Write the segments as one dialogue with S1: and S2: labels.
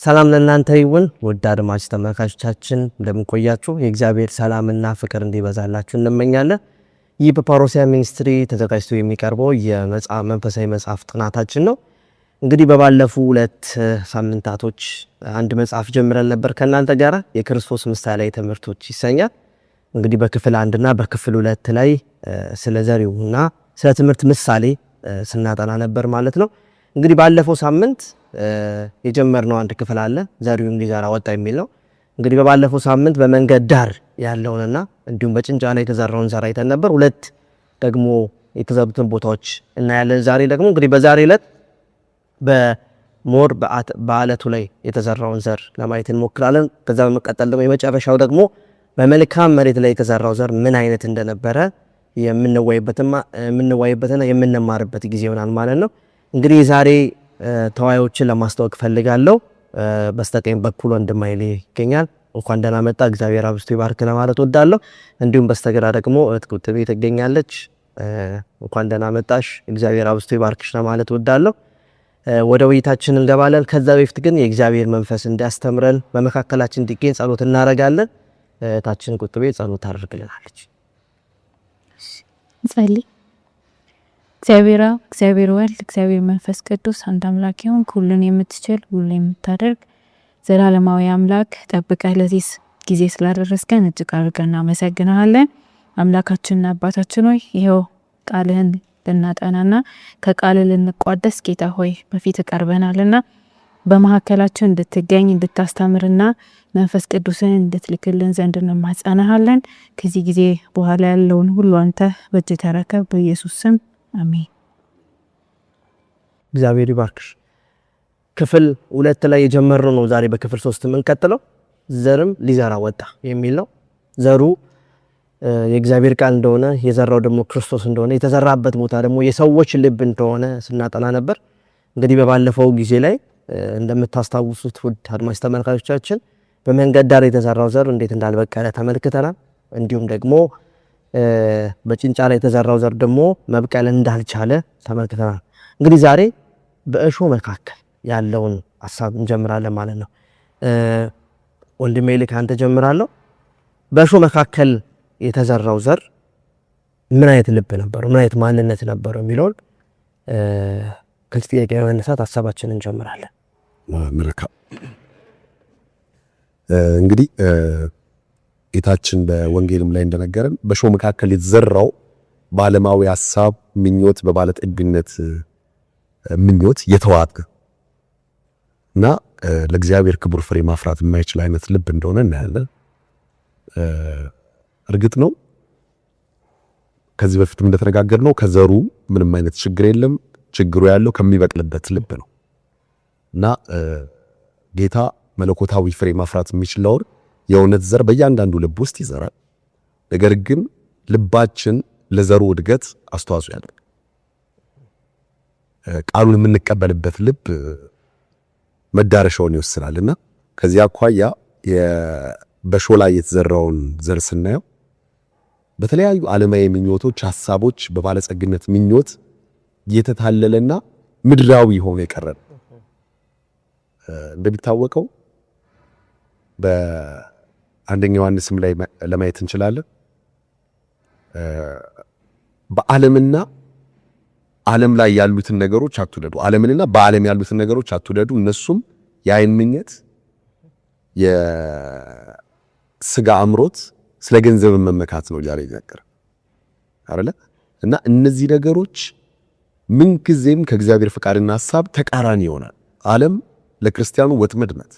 S1: ሰላም ለእናንተ ይሁን ውድ አድማጭ ተመልካቾቻችን፣ እንደምንቆያችሁ የእግዚአብሔር ሰላምና ፍቅር እንዲበዛላችሁ እንመኛለን። ይህ በፓሮሲያ ሚኒስትሪ ተዘጋጅቶ የሚቀርበው የመንፈሳዊ መጽሐፍ ጥናታችን ነው። እንግዲህ በባለፉ 2 ሳምንታቶች አንድ መጽሐፍ ጀምረን ነበር ከእናንተ ጋር፣ የክርስቶስ ምሳሌያዊ ትምህርቶች ይሰኛል። እንግዲህ በክፍል 1 እና በክፍል 2 ላይ ስለ ዘሪውና ስለ ትምህርት ምሳሌ ስናጠና ነበር ማለት ነው። እንግዲህ ባለፈው ሳምንት የጀመርነው አንድ ክፍል አለ፣ ዘሪውን ሊዘራ ወጣ የሚል ነው። እንግዲህ በባለፈው ሳምንት በመንገድ ዳር ያለውንና እንዲሁም በጭንጫ ላይ የተዘራውን ዘር አይተን ነበር። 2 ደግሞ የተዘሩትን ቦታዎች እናያለን። ዛሬ ደግሞ እንግዲህ በዛሬ ዕለት በሞር በአለቱ ላይ የተዘራውን ዘር ለማየት እንሞክራለን። ከዛ በመቀጠል ደግሞ የመጨረሻው ደግሞ በመልካም መሬት ላይ የተዘራው ዘር ምን አይነት እንደነበረ የምንወያይበትና የምንማርበት ጊዜ ይሆናል ማለት ነው። እንግዲህ ዛሬ ተወያዮችን ለማስተዋወቅ ፈልጋለሁ። በስተቀኝ በኩል ወንድም ኃይሌ ይገኛል። እንኳን ደህና መጣ፣ እግዚአብሔር አብዝቶ ይባርክ ለማለት እወዳለሁ። እንዲሁም በስተግራ ደግሞ እህት ቁጥቤ ትገኛለች። እንኳን ደህና መጣሽ፣ እግዚአብሔር አብዝቶ ይባርክሽ ለማለት እወዳለሁ። ወደ ውይይታችን እንገባለን። ከዛ በፊት ግን የእግዚአብሔር መንፈስ እንዲያስተምረን በመካከላችን እንዲገኝ ጸሎት እናደርጋለን። እህታችን ቁጥቤ ጸሎት ታደርግልናለች።
S2: እንጸልይ። እግዚአብሔር አብ፣ እግዚአብሔር ወልድ፣ እግዚአብሔር መንፈስ ቅዱስ አንድ አምላክ ይሁን። ሁሉን የምትችል ሁሉን የምታደርግ ዘላለማዊ አምላክ ጠብቀህ ለዚህ ጊዜ ስላደረስከን እጅግ አድርገን እናመሰግንሃለን። አምላካችንና አባታችን ሆይ ይኸው ቃልህን ልናጠናና ከቃልህ ልንቋደስ ጌታ ሆይ በፊት ቀርበናልና በመካከላችን እንድትገኝ እንድታስተምርና መንፈስ ቅዱስን እንድትልክልን ዘንድ እንማጸናሃለን። ከዚህ ጊዜ በኋላ ያለውን ሁሉ አንተ በእጅ ተረከብ፣ በኢየሱስ ስም አሜን።
S1: እግዚአብሔር ይባርክሽ። ክፍል 2 ላይ የጀመርነው ነው ዛሬ በክፍል 3 የምንቀጥለው። ዘርም ሊዘራ ወጣ የሚል ነው። ዘሩ የእግዚአብሔር ቃል እንደሆነ፣ የዘራው ደግሞ ክርስቶስ እንደሆነ፣ የተዘራበት ቦታ ደግሞ የሰዎች ልብ እንደሆነ ስናጠና ነበር። እንግዲህ በባለፈው ጊዜ ላይ እንደምታስታውሱት ውድ አድማጭ ተመልካቾቻችን በመንገድ ዳር የተዘራው ዘር እንዴት እንዳልበቀለ ተመልክተናል። እንዲሁም ደግሞ በጭንጫ ላይ የተዘራው ዘር ደግሞ መብቀል እንዳልቻለ ተመልክተናል። እንግዲህ ዛሬ በእሾህ መካከል ያለውን ሐሳብ እንጀምራለን ማለት ነው። ወንድሜ ልክ አንተ ጀምራለሁ። በእሾህ መካከል የተዘራው ዘር ምን አይነት ልብ ነበረው፣ ምን አይነት ማንነት ነበረው የሚለውን ከዚህ ጥያቄ በመነሳት ሐሳባችንን እንጀምራለን።
S3: መልካም። እንግዲህ ጌታችን በወንጌልም ላይ እንደነገረን በእሾህ መካከል የተዘራው በዓለማዊ ሐሳብ ምኞት፣ በባለጠግነት ምኞት የተዋጠ እና ለእግዚአብሔር ክቡር ፍሬ ማፍራት የማይችል አይነት ልብ እንደሆነ እናያለን። እርግጥ ነው ከዚህ በፊትም እንደተነጋገርነው ከዘሩ ምንም አይነት ችግር የለም። ችግሩ ያለው ከሚበቅልበት ልብ ነው እና ጌታ መለኮታዊ ፍሬ ማፍራት የሚችለውን የእውነት ዘር በእያንዳንዱ ልብ ውስጥ ይዘራል። ነገር ግን ልባችን ለዘሩ እድገት አስተዋጽኦ ያደርጋል። ቃሉን የምንቀበልበት ልብ መዳረሻውን ይወስናልና ከዚያ አኳያ በእሾህ ላይ የተዘራውን ዘር ስናየው በተለያዩ ዓለማዊ ምኞቶች፣ ሐሳቦች፣ በባለጸግነት ምኞት የተታለለና ምድራዊ ሆኖ የቀረ ነው። እንደሚታወቀው በአንደኛ ዮሐንስም ላይ ለማየት እንችላለን። በዓለምና ዓለም ላይ ያሉትን ነገሮች አትውደዱ፣ ዓለምንና በዓለም ያሉትን ነገሮች አትውደዱ፣ እነሱም የዓይን ምኞት፣ የስጋ አምሮት፣ ስለ ገንዘብ መመካት ነው እያለ ይናገራል አይደለ? እና እነዚህ ነገሮች ምን ጊዜም ከእግዚአብሔር ፍቃድና ሐሳብ ተቃራኒ ይሆናል። ዓለም ለክርስቲያኑ ወጥመድ ናት።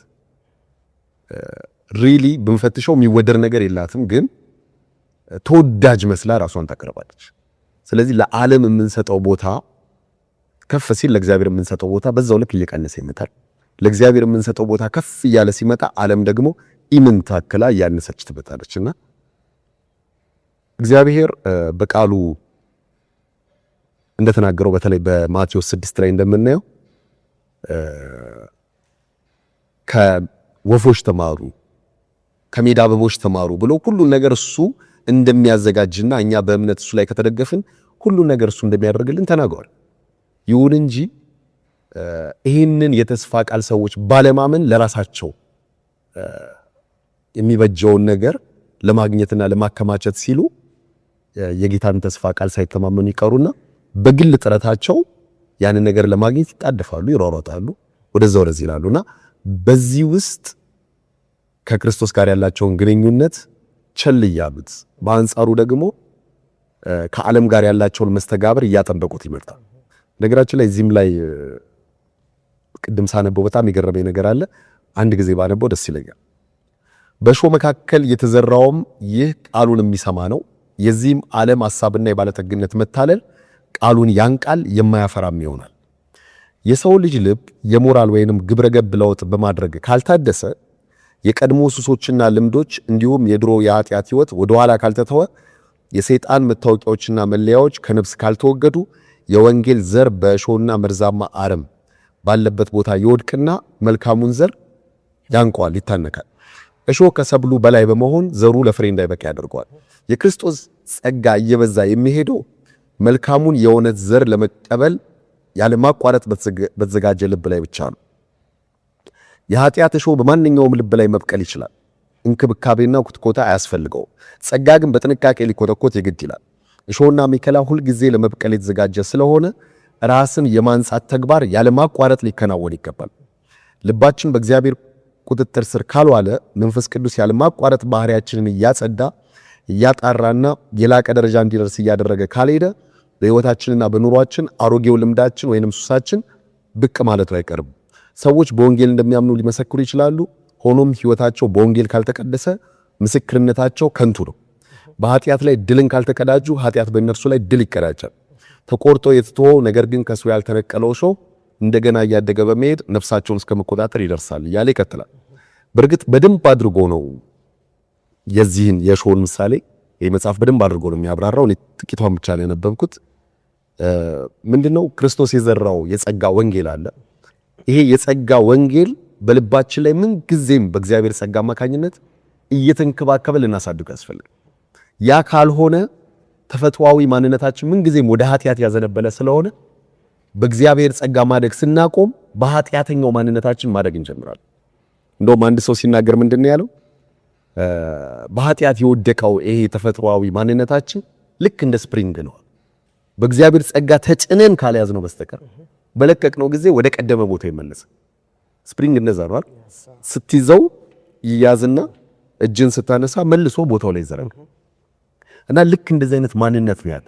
S3: Really ብንፈትሸው የሚወደድ ነገር የላትም፣ ግን ተወዳጅ መስላ ራሷን ታቀርባለች። ስለዚህ ለዓለም የምንሰጠው ቦታ ከፍ ሲል ለእግዚአብሔር የምንሰጠው ቦታ በዛው ልክ እየቀነሰ ይመጣል። ለእግዚአብሔር የምንሰጠው ቦታ ከፍ እያለ ሲመጣ ዓለም ደግሞ ኢምንት ታክላ እያነሰች ትመጣለችና እግዚአብሔር በቃሉ እንደተናገረው በተለይ በማቴዎስ 6 ላይ እንደምናየው ከወፎች ተማሩ፣ ከሜዳ አበቦች ተማሩ ብሎ ሁሉን ነገር እሱ እንደሚያዘጋጅና እኛ በእምነት እሱ ላይ ከተደገፍን ሁሉን ነገር እሱ እንደሚያደርግልን ተናግሯል። ይሁን እንጂ ይህንን የተስፋ ቃል ሰዎች ባለማመን ለራሳቸው የሚበጀውን ነገር ለማግኘትና ለማከማቸት ሲሉ የጌታን ተስፋ ቃል ሳይተማመኑ ይቀሩና በግል ጥረታቸው ያንን ነገር ለማግኘት ይጣደፋሉ፣ ይሯሯጣሉ፣ ወደዛ ወደዚህ ይላሉና በዚህ ውስጥ ከክርስቶስ ጋር ያላቸውን ግንኙነት ቸል እያሉት፣ በአንጻሩ ደግሞ ከዓለም ጋር ያላቸውን መስተጋብር እያጠበቁት ይመጣል። ነገራችን ላይ እዚህም ላይ ቅድም ሳነበው በጣም የገረመኝ ነገር አለ። አንድ ጊዜ ባነበው ደስ ይለኛል። በእሾህ መካከል የተዘራውም ይህ ቃሉን የሚሰማ ነው። የዚህም ዓለም ሐሳብና የባለጠግነት መታለል ቃሉን ያንቃል፣ የማያፈራም ይሆናል። የሰው ልጅ ልብ የሞራል ወይንም ግብረገብ ለውጥ በማድረግ ካልታደሰ፣ የቀድሞ ሱሶችና ልምዶች እንዲሁም የድሮ የኃጢአት ሕይወት ወደኋላ ካልተተወ፣ የሰይጣን መታወቂያዎችና መለያዎች ከነፍስ ካልተወገዱ፣ የወንጌል ዘር በእሾህና መርዛማ አረም ባለበት ቦታ ይወድቅና መልካሙን ዘር ያንቀዋል፣ ይታነካል። እሾህ ከሰብሉ በላይ በመሆን ዘሩ ለፍሬ እንዳይበቃ ያደርገዋል። የክርስቶስ ጸጋ እየበዛ የሚሄደው መልካሙን የእውነት ዘር ለመቀበል ያለማቋረጥ በተዘጋጀ ልብ ላይ ብቻ ነው። የኃጢአት እሾህ በማንኛውም ልብ ላይ መብቀል ይችላል። እንክብካቤና ኩትኮታ አያስፈልገውም። ጸጋ ግን በጥንቃቄ ሊኮተኮት የግድ ይላል። እሾህና አሜከላ ሁልጊዜ ለመብቀል የተዘጋጀ ስለሆነ ራስን የማንጻት ተግባር ያለማቋረጥ ሊከናወን ይገባል። ልባችን በእግዚአብሔር ቁጥጥር ስር ካልዋለ፣ መንፈስ ቅዱስ ያለማቋረጥ ባህሪያችንን እያጸዳ፣ እያጣራና የላቀ ደረጃ እንዲደርስ እያደረገ ካልሄደ፣ በሕይወታችንና በኑሯችን አሮጌው ልምዳችን ወይንም ሱሳችን ብቅ ማለቱ አይቀርም። ሰዎች በወንጌል እንደሚያምኑ ሊመሰክሩ ይችላሉ። ሆኖም ሕይወታቸው በወንጌል ካልተቀደሰ ምስክርነታቸው ከንቱ ነው። በኃጢአት ላይ ድልን ካልተቀዳጁ ኃጢአት በእነርሱ ላይ ድል ይቀዳጃል። ተቆርጦ የተተወው ነገር ግን ከሱ ያልተነቀለው እሾህ እንደገና እያደገ በመሄድ ነፍሳቸውን እስከ መቆጣጠር ይደርሳል እያለ ይቀጥላል። በእርግጥ በደንብ አድርጎ ነው የዚህን የእሾህን ምሳሌ ይህ መጽሐፍ በደንብ አድርጎ ነው የሚያብራራው። እኔ ጥቂቷን ብቻ ነው ያነበብኩት። ምንድነው? ክርስቶስ የዘራው የጸጋ ወንጌል አለ። ይሄ የጸጋ ወንጌል በልባችን ላይ ምን ጊዜም በእግዚአብሔር ጸጋ አማካኝነት እየተንከባከበ ልናሳድገው ያስፈልጋል። ያ ካልሆነ ተፈጥሯዊ ማንነታችን ምን ጊዜም ወደ ኃጢአት ያዘነበለ ስለሆነ በእግዚአብሔር ጸጋ ማደግ ስናቆም በኃጢአተኛው ማንነታችን ማደግ እንጀምራለን። እንደውም አንድ ሰው ሲናገር ምንድነው ያለው? በኃጢአት የወደቀው ይሄ ተፈጥሯዊ ማንነታችን ልክ እንደ spring ነው። በእግዚአብሔር ጸጋ ተጭነን ካልያዝነው በስተቀር በለቀቅነው ጊዜ ወደ ቀደመ ቦታ ይመለሳል። Spring እንደዛ ነው አይደል? ስትይዘው ይያዝና እጅን ስታነሳ መልሶ ቦታው ላይ ይዘረጋል። እና ልክ እንደዚህ አይነት ማንነት ነው ያለ።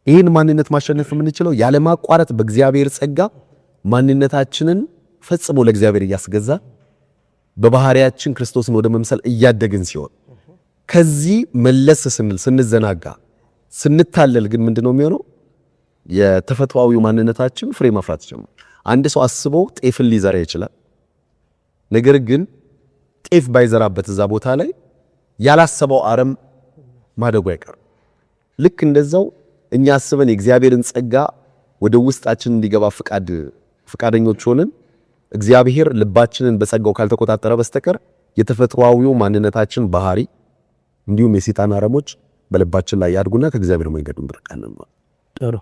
S3: ይህን ማንነት ማሸነፍ የምንችለው ያለማቋረጥ በእግዚአብሔር ጸጋ ማንነታችንን ፈጽሞ ለእግዚአብሔር እያስገዛ፣ በባህሪያችን ክርስቶስን ወደ መምሰል እያደግን ሲሆን፣ ከዚህ መለስ ስንል፣ ስንዘናጋ፣ ስንታለል ግን ምንድነው የሚሆነው? የተፈጥሯዊው ማንነታችን ፍሬ ማፍራት ይጀምራል። አንድ ሰው አስቦ ጤፍን ሊዘራ ይችላል። ነገር ግን ጤፍ ባይዘራበት እዛ ቦታ ላይ ያላሰበው አረም ማደጉ አይቀርም። ልክ እንደዛው እኛ አስበን የእግዚአብሔርን ጸጋ ወደ ውስጣችን እንዲገባ ፍቃደኞች ሆነን እግዚአብሔር ልባችንን በጸጋው ካልተቆጣጠረ በስተቀር የተፈጥሯዊው ማንነታችን ባህሪ እንዲሁም የሰይጣን አረሞች በልባችን ላይ ያድጉና ከእግዚአብሔር መንገድ እንርቃለን።
S1: ጥሩ፣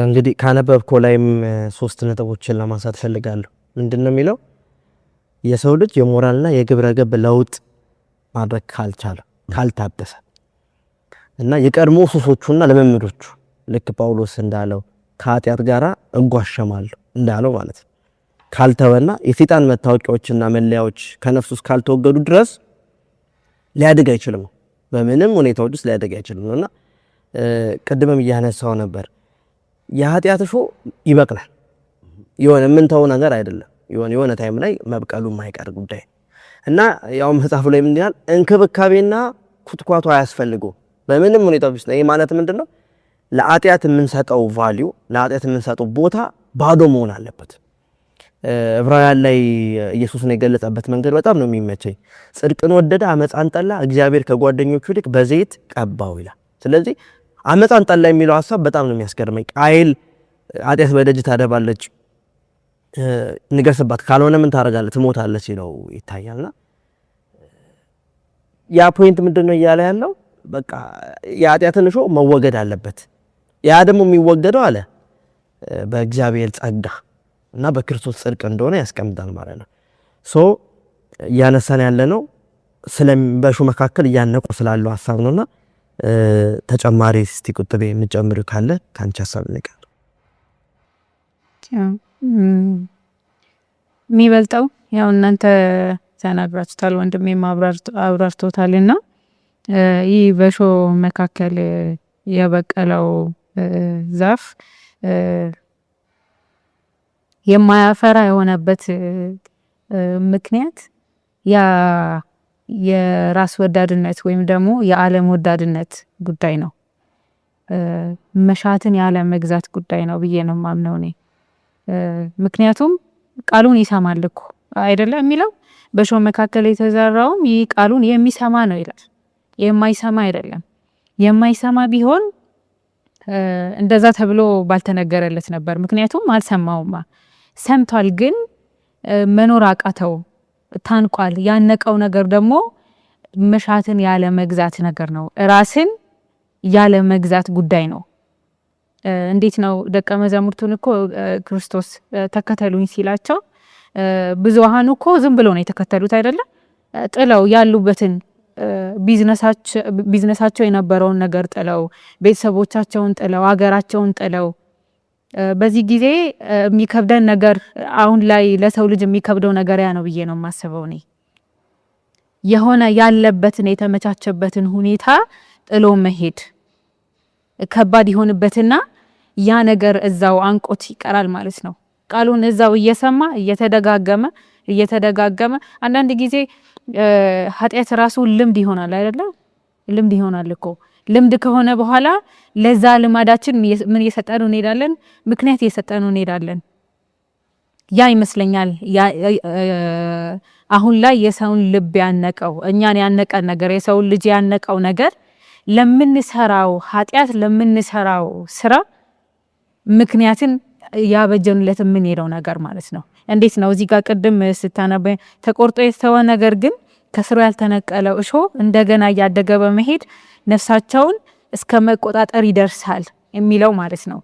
S1: እንግዲህ ካነበብከው ላይም ሶስት ነጥቦችን ለማንሳት እፈልጋለሁ። ምንድን ነው የሚለው? የሰው ልጅ የሞራልና የግብረ ገብ ለውጥ ማድረግ ካልቻለ፣ ካልታደሰ እና የቀድሞ ሱሶቹና ልምምዶቹ ልክ ጳውሎስ እንዳለው ከኃጢአት ጋር እጓሸማለሁ እንዳለው ማለት ነው፣ ካልተወና የሰይጣን መታወቂያዎችና መለያዎች ከነፍሱ ውስጥ ካልተወገዱ ድረስ ሊያድግ አይችልም። በምንም ሁኔታዎች ውስጥ ሊያድግ አይችልም እና ቅድምም እያነሳው ነበር፣ የኃጢአት እሾህ ይበቅላል። የሆነ የምንተው ነገር አይደለም። የሆነ የሆነ time ላይ መብቀሉ የማይቀር ጉዳይ እና ያው መጽሐፉ ላይ ምን ይላል? እንክብካቤና ኩትኳቱ አያስፈልገው በምንም ሁኔታ ውስጥ። ይሄ ማለት ምንድነው? ለኃጢአት የምንሰጠው value፣ ለኃጢአት የምንሰጠው ቦታ ባዶ መሆን አለበት። ዕብራውያን ላይ ኢየሱስን የገለጸበት መንገድ በጣም ነው የሚመቸኝ። ጽድቅን ወደደ፣ አመፃን ጠላ፣ እግዚአብሔር ከጓደኞቹ ይልቅ በዘይት ቀባው ይላል። ስለዚህ አመፃን ጠላ የሚለው ሀሳብ በጣም ነው የሚያስገርመኝ። ቃየል ኃጢአት በደጅ ታደባለች፣ ንገስባት፣ ካልሆነ ምን ታደርጋለህ? ትሞታለህ ሲለው ይታያልና ያ point ምንድን ነው እያለ ያለው? በቃ የኃጢአትን እሾህ መወገድ አለበት። ያ ደግሞ የሚወገደው አለ በእግዚአብሔር ጸጋ እና በክርስቶስ ጽድቅ እንደሆነ ያስቀምጣል ማለት ነው። So እያነሳን ያለ ነው በእሾህ መካከል እያነቁ ስላለው ሀሳብ ነውና ተጨማሪ እስቲ ቁጥቤ የምትጨምሪው ካለ ከአንቺ ሀሳብ ንቀር።
S2: የሚበልጠው ያው እናንተ ተናግራችሁታል፣ ወንድሜም አብራርቶታልና ይህ በእሾህ መካከል የበቀለው ዛፍ የማያፈራ የሆነበት ምክንያት ያ የራስ ወዳድነት ወይም ደግሞ የዓለም ወዳድነት ጉዳይ ነው። መሻትን ያለ መግዛት ጉዳይ ነው ብዬ ነው የማምነው እኔ። ምክንያቱም ቃሉን ይሰማል እኮ አይደለም የሚለው፣ በእሾህ መካከል የተዘራውም ይህ ቃሉን የሚሰማ ነው ይላል። የማይሰማ አይደለም። የማይሰማ ቢሆን እንደዛ ተብሎ ባልተነገረለት ነበር። ምክንያቱም አልሰማውማ። ሰምቷል፣ ግን መኖር አቃተው፣ ታንቋል። ያነቀው ነገር ደግሞ መሻትን ያለ መግዛት ነገር ነው። ራስን ያለ መግዛት ጉዳይ ነው። እንዴት ነው ደቀ መዛሙርቱን እኮ ክርስቶስ ተከተሉኝ ሲላቸው ብዙሃኑ እኮ ዝም ብሎ ነው የተከተሉት አይደለም። ጥለው ያሉበትን ቢዝነሳቸው የነበረውን ነገር ጥለው፣ ቤተሰቦቻቸውን ጥለው፣ ሀገራቸውን ጥለው በዚህ ጊዜ የሚከብደን ነገር አሁን ላይ ለሰው ልጅ የሚከብደው ነገር ያ ነው ብዬ ነው የማስበው እኔ። የሆነ ያለበትን የተመቻቸበትን ሁኔታ ጥሎ መሄድ ከባድ ይሆንበትና ያ ነገር እዛው አንቆት ይቀራል ማለት ነው። ቃሉን እዛው እየሰማ እየተደጋገመ እየተደጋገመ አንዳንድ ጊዜ ኃጢአት ራሱ ልምድ ይሆናል አይደለም? ልምድ ይሆናል እኮ። ልምድ ከሆነ በኋላ ለዛ ልማዳችን ምን እየሰጠነው እንሄዳለን? ምክንያት እየሰጠነው እንሄዳለን። ያ ይመስለኛል አሁን ላይ የሰውን ልብ ያነቀው፣ እኛን ያነቀን ነገር፣ የሰውን ልጅ ያነቀው ነገር ለምንሰራው ኃጢአት ለምንሰራው ስራ ምክንያትን ያበጀንለት የምንሄደው ነገር ማለት ነው። እንዴት ነው እዚህ ጋር ቅድም ስታነበ ተቆርጦ የተተወ ነገር ግን ከስሩ ያልተነቀለው እሾህ እንደገና እያደገ በመሄድ ነፍሳቸውን እስከ መቆጣጠር ይደርሳል የሚለው ማለት ነው።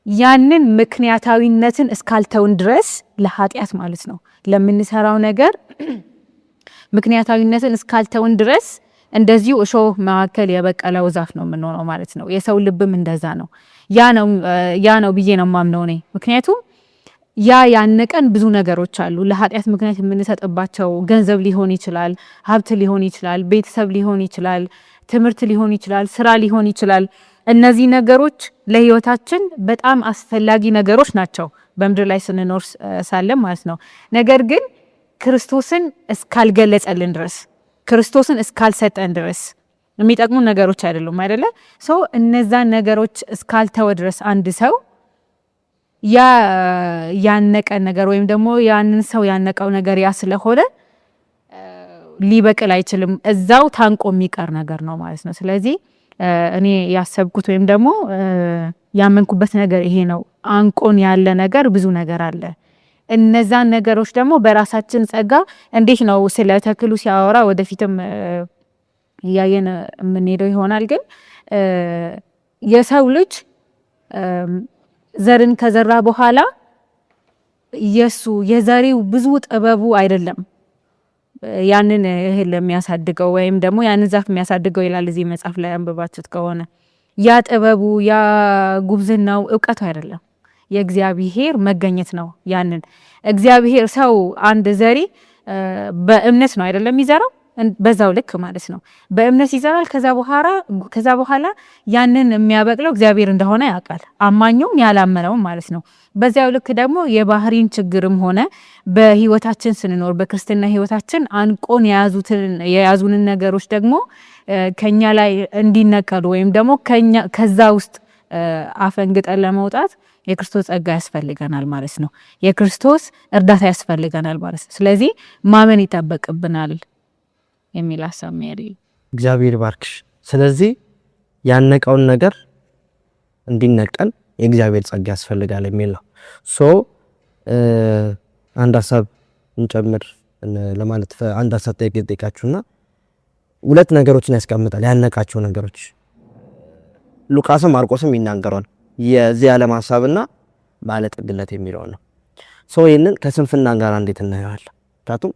S2: ያንን ምክንያታዊነትን እስካልተውን ድረስ ለኃጢአት ማለት ነው ለምንሰራው ነገር ምክንያታዊነትን እስካልተውን ድረስ እንደዚሁ እሾህ መካከል የበቀለው ዛፍ ነው የምንሆነው ማለት ነው። የሰው ልብም እንደዛ ነው። ያ ነው ብዬ ነው የማምነው እኔ። ምክንያቱም ያ ያነቀን ብዙ ነገሮች አሉ። ለኃጢአት ምክንያት የምንሰጥባቸው ገንዘብ ሊሆን ይችላል፣ ሀብት ሊሆን ይችላል፣ ቤተሰብ ሊሆን ይችላል፣ ትምህርት ሊሆን ይችላል፣ ስራ ሊሆን ይችላል። እነዚህ ነገሮች ለህይወታችን በጣም አስፈላጊ ነገሮች ናቸው በምድር ላይ ስንኖር ሳለን ማለት ነው። ነገር ግን ክርስቶስን እስካልገለጸልን ድረስ፣ ክርስቶስን እስካልሰጠን ድረስ የሚጠቅሙ ነገሮች አይደሉም አይደለ? ሰው እነዛን ነገሮች እስካልተወ ድረስ አንድ ሰው ያ ያነቀን ነገር ወይም ደግሞ ያንን ሰው ያነቀው ነገር ያ ስለሆነ ሊበቅል አይችልም። እዛው ታንቆ የሚቀር ነገር ነው ማለት ነው። ስለዚህ እኔ ያሰብኩት ወይም ደግሞ ያመንኩበት ነገር ይሄ ነው። አንቆን ያለ ነገር ብዙ ነገር አለ። እነዛን ነገሮች ደግሞ በራሳችን ጸጋ እንዴት ነው ስለ ተክሉ ሲያወራ ወደፊትም እያየን የምንሄደው ይሆናል። ግን የሰው ልጅ ዘርን ከዘራ በኋላ የሱ የዘሪው ብዙ ጥበቡ አይደለም ያንን እህል የሚያሳድገው ወይም ደግሞ ያንን ዛፍ የሚያሳድገው ይላል እዚህ መጽሐፍ ላይ አንብባችሁት ከሆነ፣ ያ ጥበቡ ያ ጉብዝናው እውቀቱ አይደለም፣ የእግዚአብሔር መገኘት ነው። ያንን እግዚአብሔር ሰው አንድ ዘሪ በእምነት ነው አይደለም የሚዘራው፣ በዛው ልክ ማለት ነው። በእምነት ይዘራል። ከዛ በኋላ ያንን የሚያበቅለው እግዚአብሔር እንደሆነ ያውቃል፣ አማኙም ያላመነውም ማለት ነው። በዚያው ልክ ደግሞ የባህሪን ችግርም ሆነ በህይወታችን ስንኖር በክርስትና ህይወታችን አንቆን የያዙንን ነገሮች ደግሞ ከኛ ላይ እንዲነቀሉ ወይም ደግሞ ከዛ ውስጥ አፈንግጠን ለመውጣት የክርስቶስ ጸጋ ያስፈልገናል ማለት ነው። የክርስቶስ እርዳታ ያስፈልገናል ማለት ነው። ስለዚህ ማመን ይጠበቅብናል የሚል ሀሳብ ነው።
S1: እግዚአብሔር ባርክሽ። ስለዚህ ያነቀውን ነገር እንዲነቀል የእግዚአብሔር ጸጋ ያስፈልጋል የሚል ነው። So አንድ ሀሳብ እንጨምር ለማለት አንድ ሀሳብ ጠይቄ ጠይቃችሁና ሁለት ነገሮችን ያስቀምጣል። ያነቃቸው ነገሮች ሉቃስም ማርቆስም ይናገሯል። የዚህ ዓለም ሀሳብና ባለጠግነት የሚለው ነው። ሰው ይህንን ከስንፍና ጋር እንዴት እናየዋለን? ምክንያቱም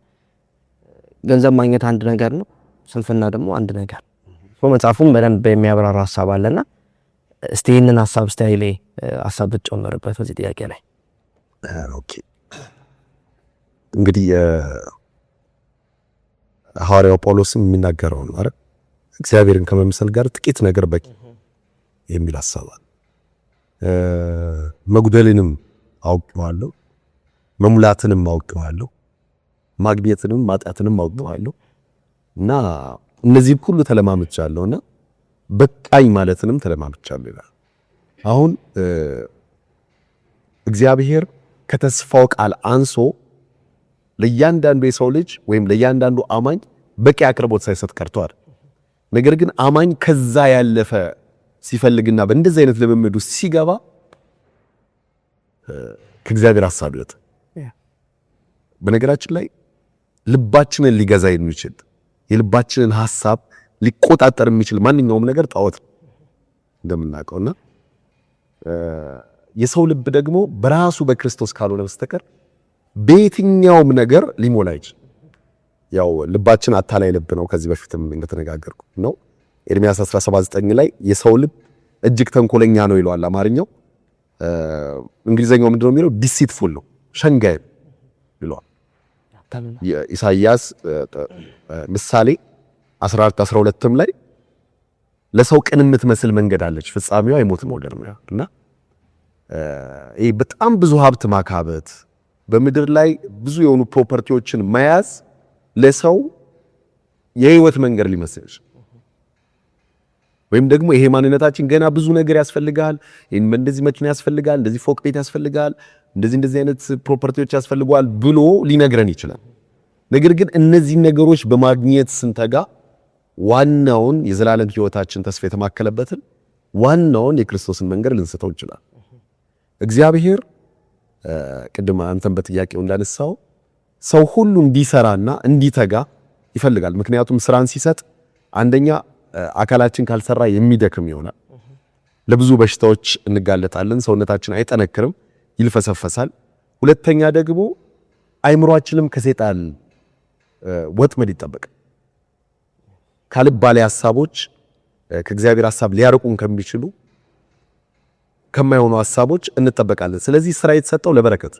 S1: ገንዘብ ማግኘት አንድ ነገር ነው፣ ስንፍና ደግሞ አንድ ነገር። መጽሐፉም በደንብ የሚያብራራ ሀሳብ አለና እስቲ ይህንን ሀሳብ እስቲ ኃይሌ ሀሳብ ብትጨምርበት በዚህ ጥያቄ ላይ።
S3: Okay፣ እንግዲህ ሐዋርያው ጳውሎስም የሚናገረው ነው አይደል? እግዚአብሔርን ከመምሰል ጋር ጥቂት ነገር በቂ የሚል ሀሳብ አለ። መጉደልንም አውቄዋለሁ፣ መሙላትንም አውቄዋለሁ፣ ማግኘትንም ማጣትንም አውቄዋለሁ እና እነዚህ ሁሉ ተለማምቻለሁና በቃኝ ማለትንም ተለማምቻለሁ ይላል። አሁን እግዚአብሔር ከተስፋው ቃል አንሶ ለእያንዳንዱ የሰው ልጅ ወይም ለእያንዳንዱ አማኝ በቂ አቅርቦት ሳይሰጥ ቀርቷል። ነገር ግን አማኝ ከዛ ያለፈ ሲፈልግና በእንደዚህ አይነት ልምምድ ውስጥ ሲገባ ከእግዚአብሔር ሐሳብ ይወጣል። በነገራችን ላይ ልባችንን ሊገዛ የሚችል፣ የልባችንን ሐሳብ ሊቆጣጠር የሚችል ማንኛውም ነገር ጣዖት ነው እንደምናውቀውና የሰው ልብ ደግሞ በራሱ በክርስቶስ ካልሆነ በስተቀር በየትኛውም ነገር ሊሞላ አይችልም። ያው ልባችን አታላይ ልብ ነው። ከዚህ በፊትም እንደተነጋገርኩ ነው። ኤርሚያስ 17:9 ላይ የሰው ልብ እጅግ ተንኮለኛ ነው ይለዋል አማርኛው። እንግሊዘኛው ምንድነው የሚለው? Deceitful ነው፣ ሸንጋይ ይለዋል። የኢሳይያስ ምሳሌ 14:12ም ላይ ለሰው ቅን የምትመስል መንገድ አለች፣ ፍጻሜዋ የሞት መውደድ ነው እና ይሄ በጣም ብዙ ሀብት ማካበት፣ በምድር ላይ ብዙ የሆኑ property ዎችን መያዝ ለሰው የህይወት መንገድ ሊመስል ይችላል። ወይም ደግሞ ይሄ ማንነታችን ገና ብዙ ነገር ያስፈልጋል፣ እንደዚህ መኪና ያስፈልጋል፣ እንደዚህ ፎቅ ቤት ያስፈልጋል፣ እንደዚህ እንደዚህ አይነት property ዎች ያስፈልገዋል ብሎ ሊነግረን ይችላል። ነገር ግን እነዚህ ነገሮች በማግኘት ስንተጋ ዋናውን የዘላለም ህይወታችን ተስፋ የተማከለበትን ዋናውን የክርስቶስን መንገድ ልንስተው እንችላለን። እግዚአብሔር ቅድም አንተም በጥያቄው እንዳነሳው ሰው ሁሉ እንዲሰራና እንዲተጋ ይፈልጋል። ምክንያቱም ስራን ሲሰጥ አንደኛ አካላችን ካልሰራ የሚደክም ይሆናል። ለብዙ በሽታዎች እንጋለጣለን። ሰውነታችን አይጠነክርም፣ ይልፈሰፈሳል። ሁለተኛ ደግሞ አይምሯችንም ከሰይጣን ወጥመድ ይጠበቃል። ካልባሌ ሐሳቦች፣ ከእግዚአብሔር ሐሳብ ሊያርቁን ከሚችሉ ከማይሆኑ ሐሳቦች እንጠበቃለን። ስለዚህ ስራ የተሰጠው ለበረከት፣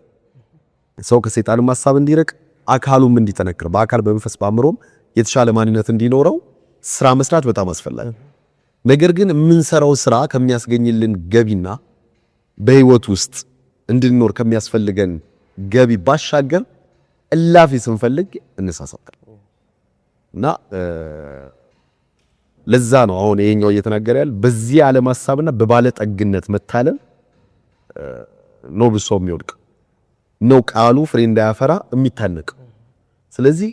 S3: ሰው ከሰይጣንም ሐሳብ እንዲርቅ፣ አካሉም እንዲጠነክር፣ በአካል በመንፈስ በአእምሮም የተሻለ ማንነት እንዲኖረው ስራ መስራት በጣም አስፈላጊ። ነገር ግን የምንሰራው ስራ ከሚያስገኝልን ገቢና በህይወት ውስጥ እንድንኖር ከሚያስፈልገን ገቢ ባሻገር እላፊ ስንፈልግ እንሳሳታለን። እና ለዛ ነው አሁን ይሄኛው እየተናገረ ያለ በዚህ ዓለም ሐሳብና በባለጠግነት መታለል ነው ብሶ የሚወድቅ ነው፣ ቃሉ ፍሬ እንዳያፈራ የሚታነቅ። ስለዚህ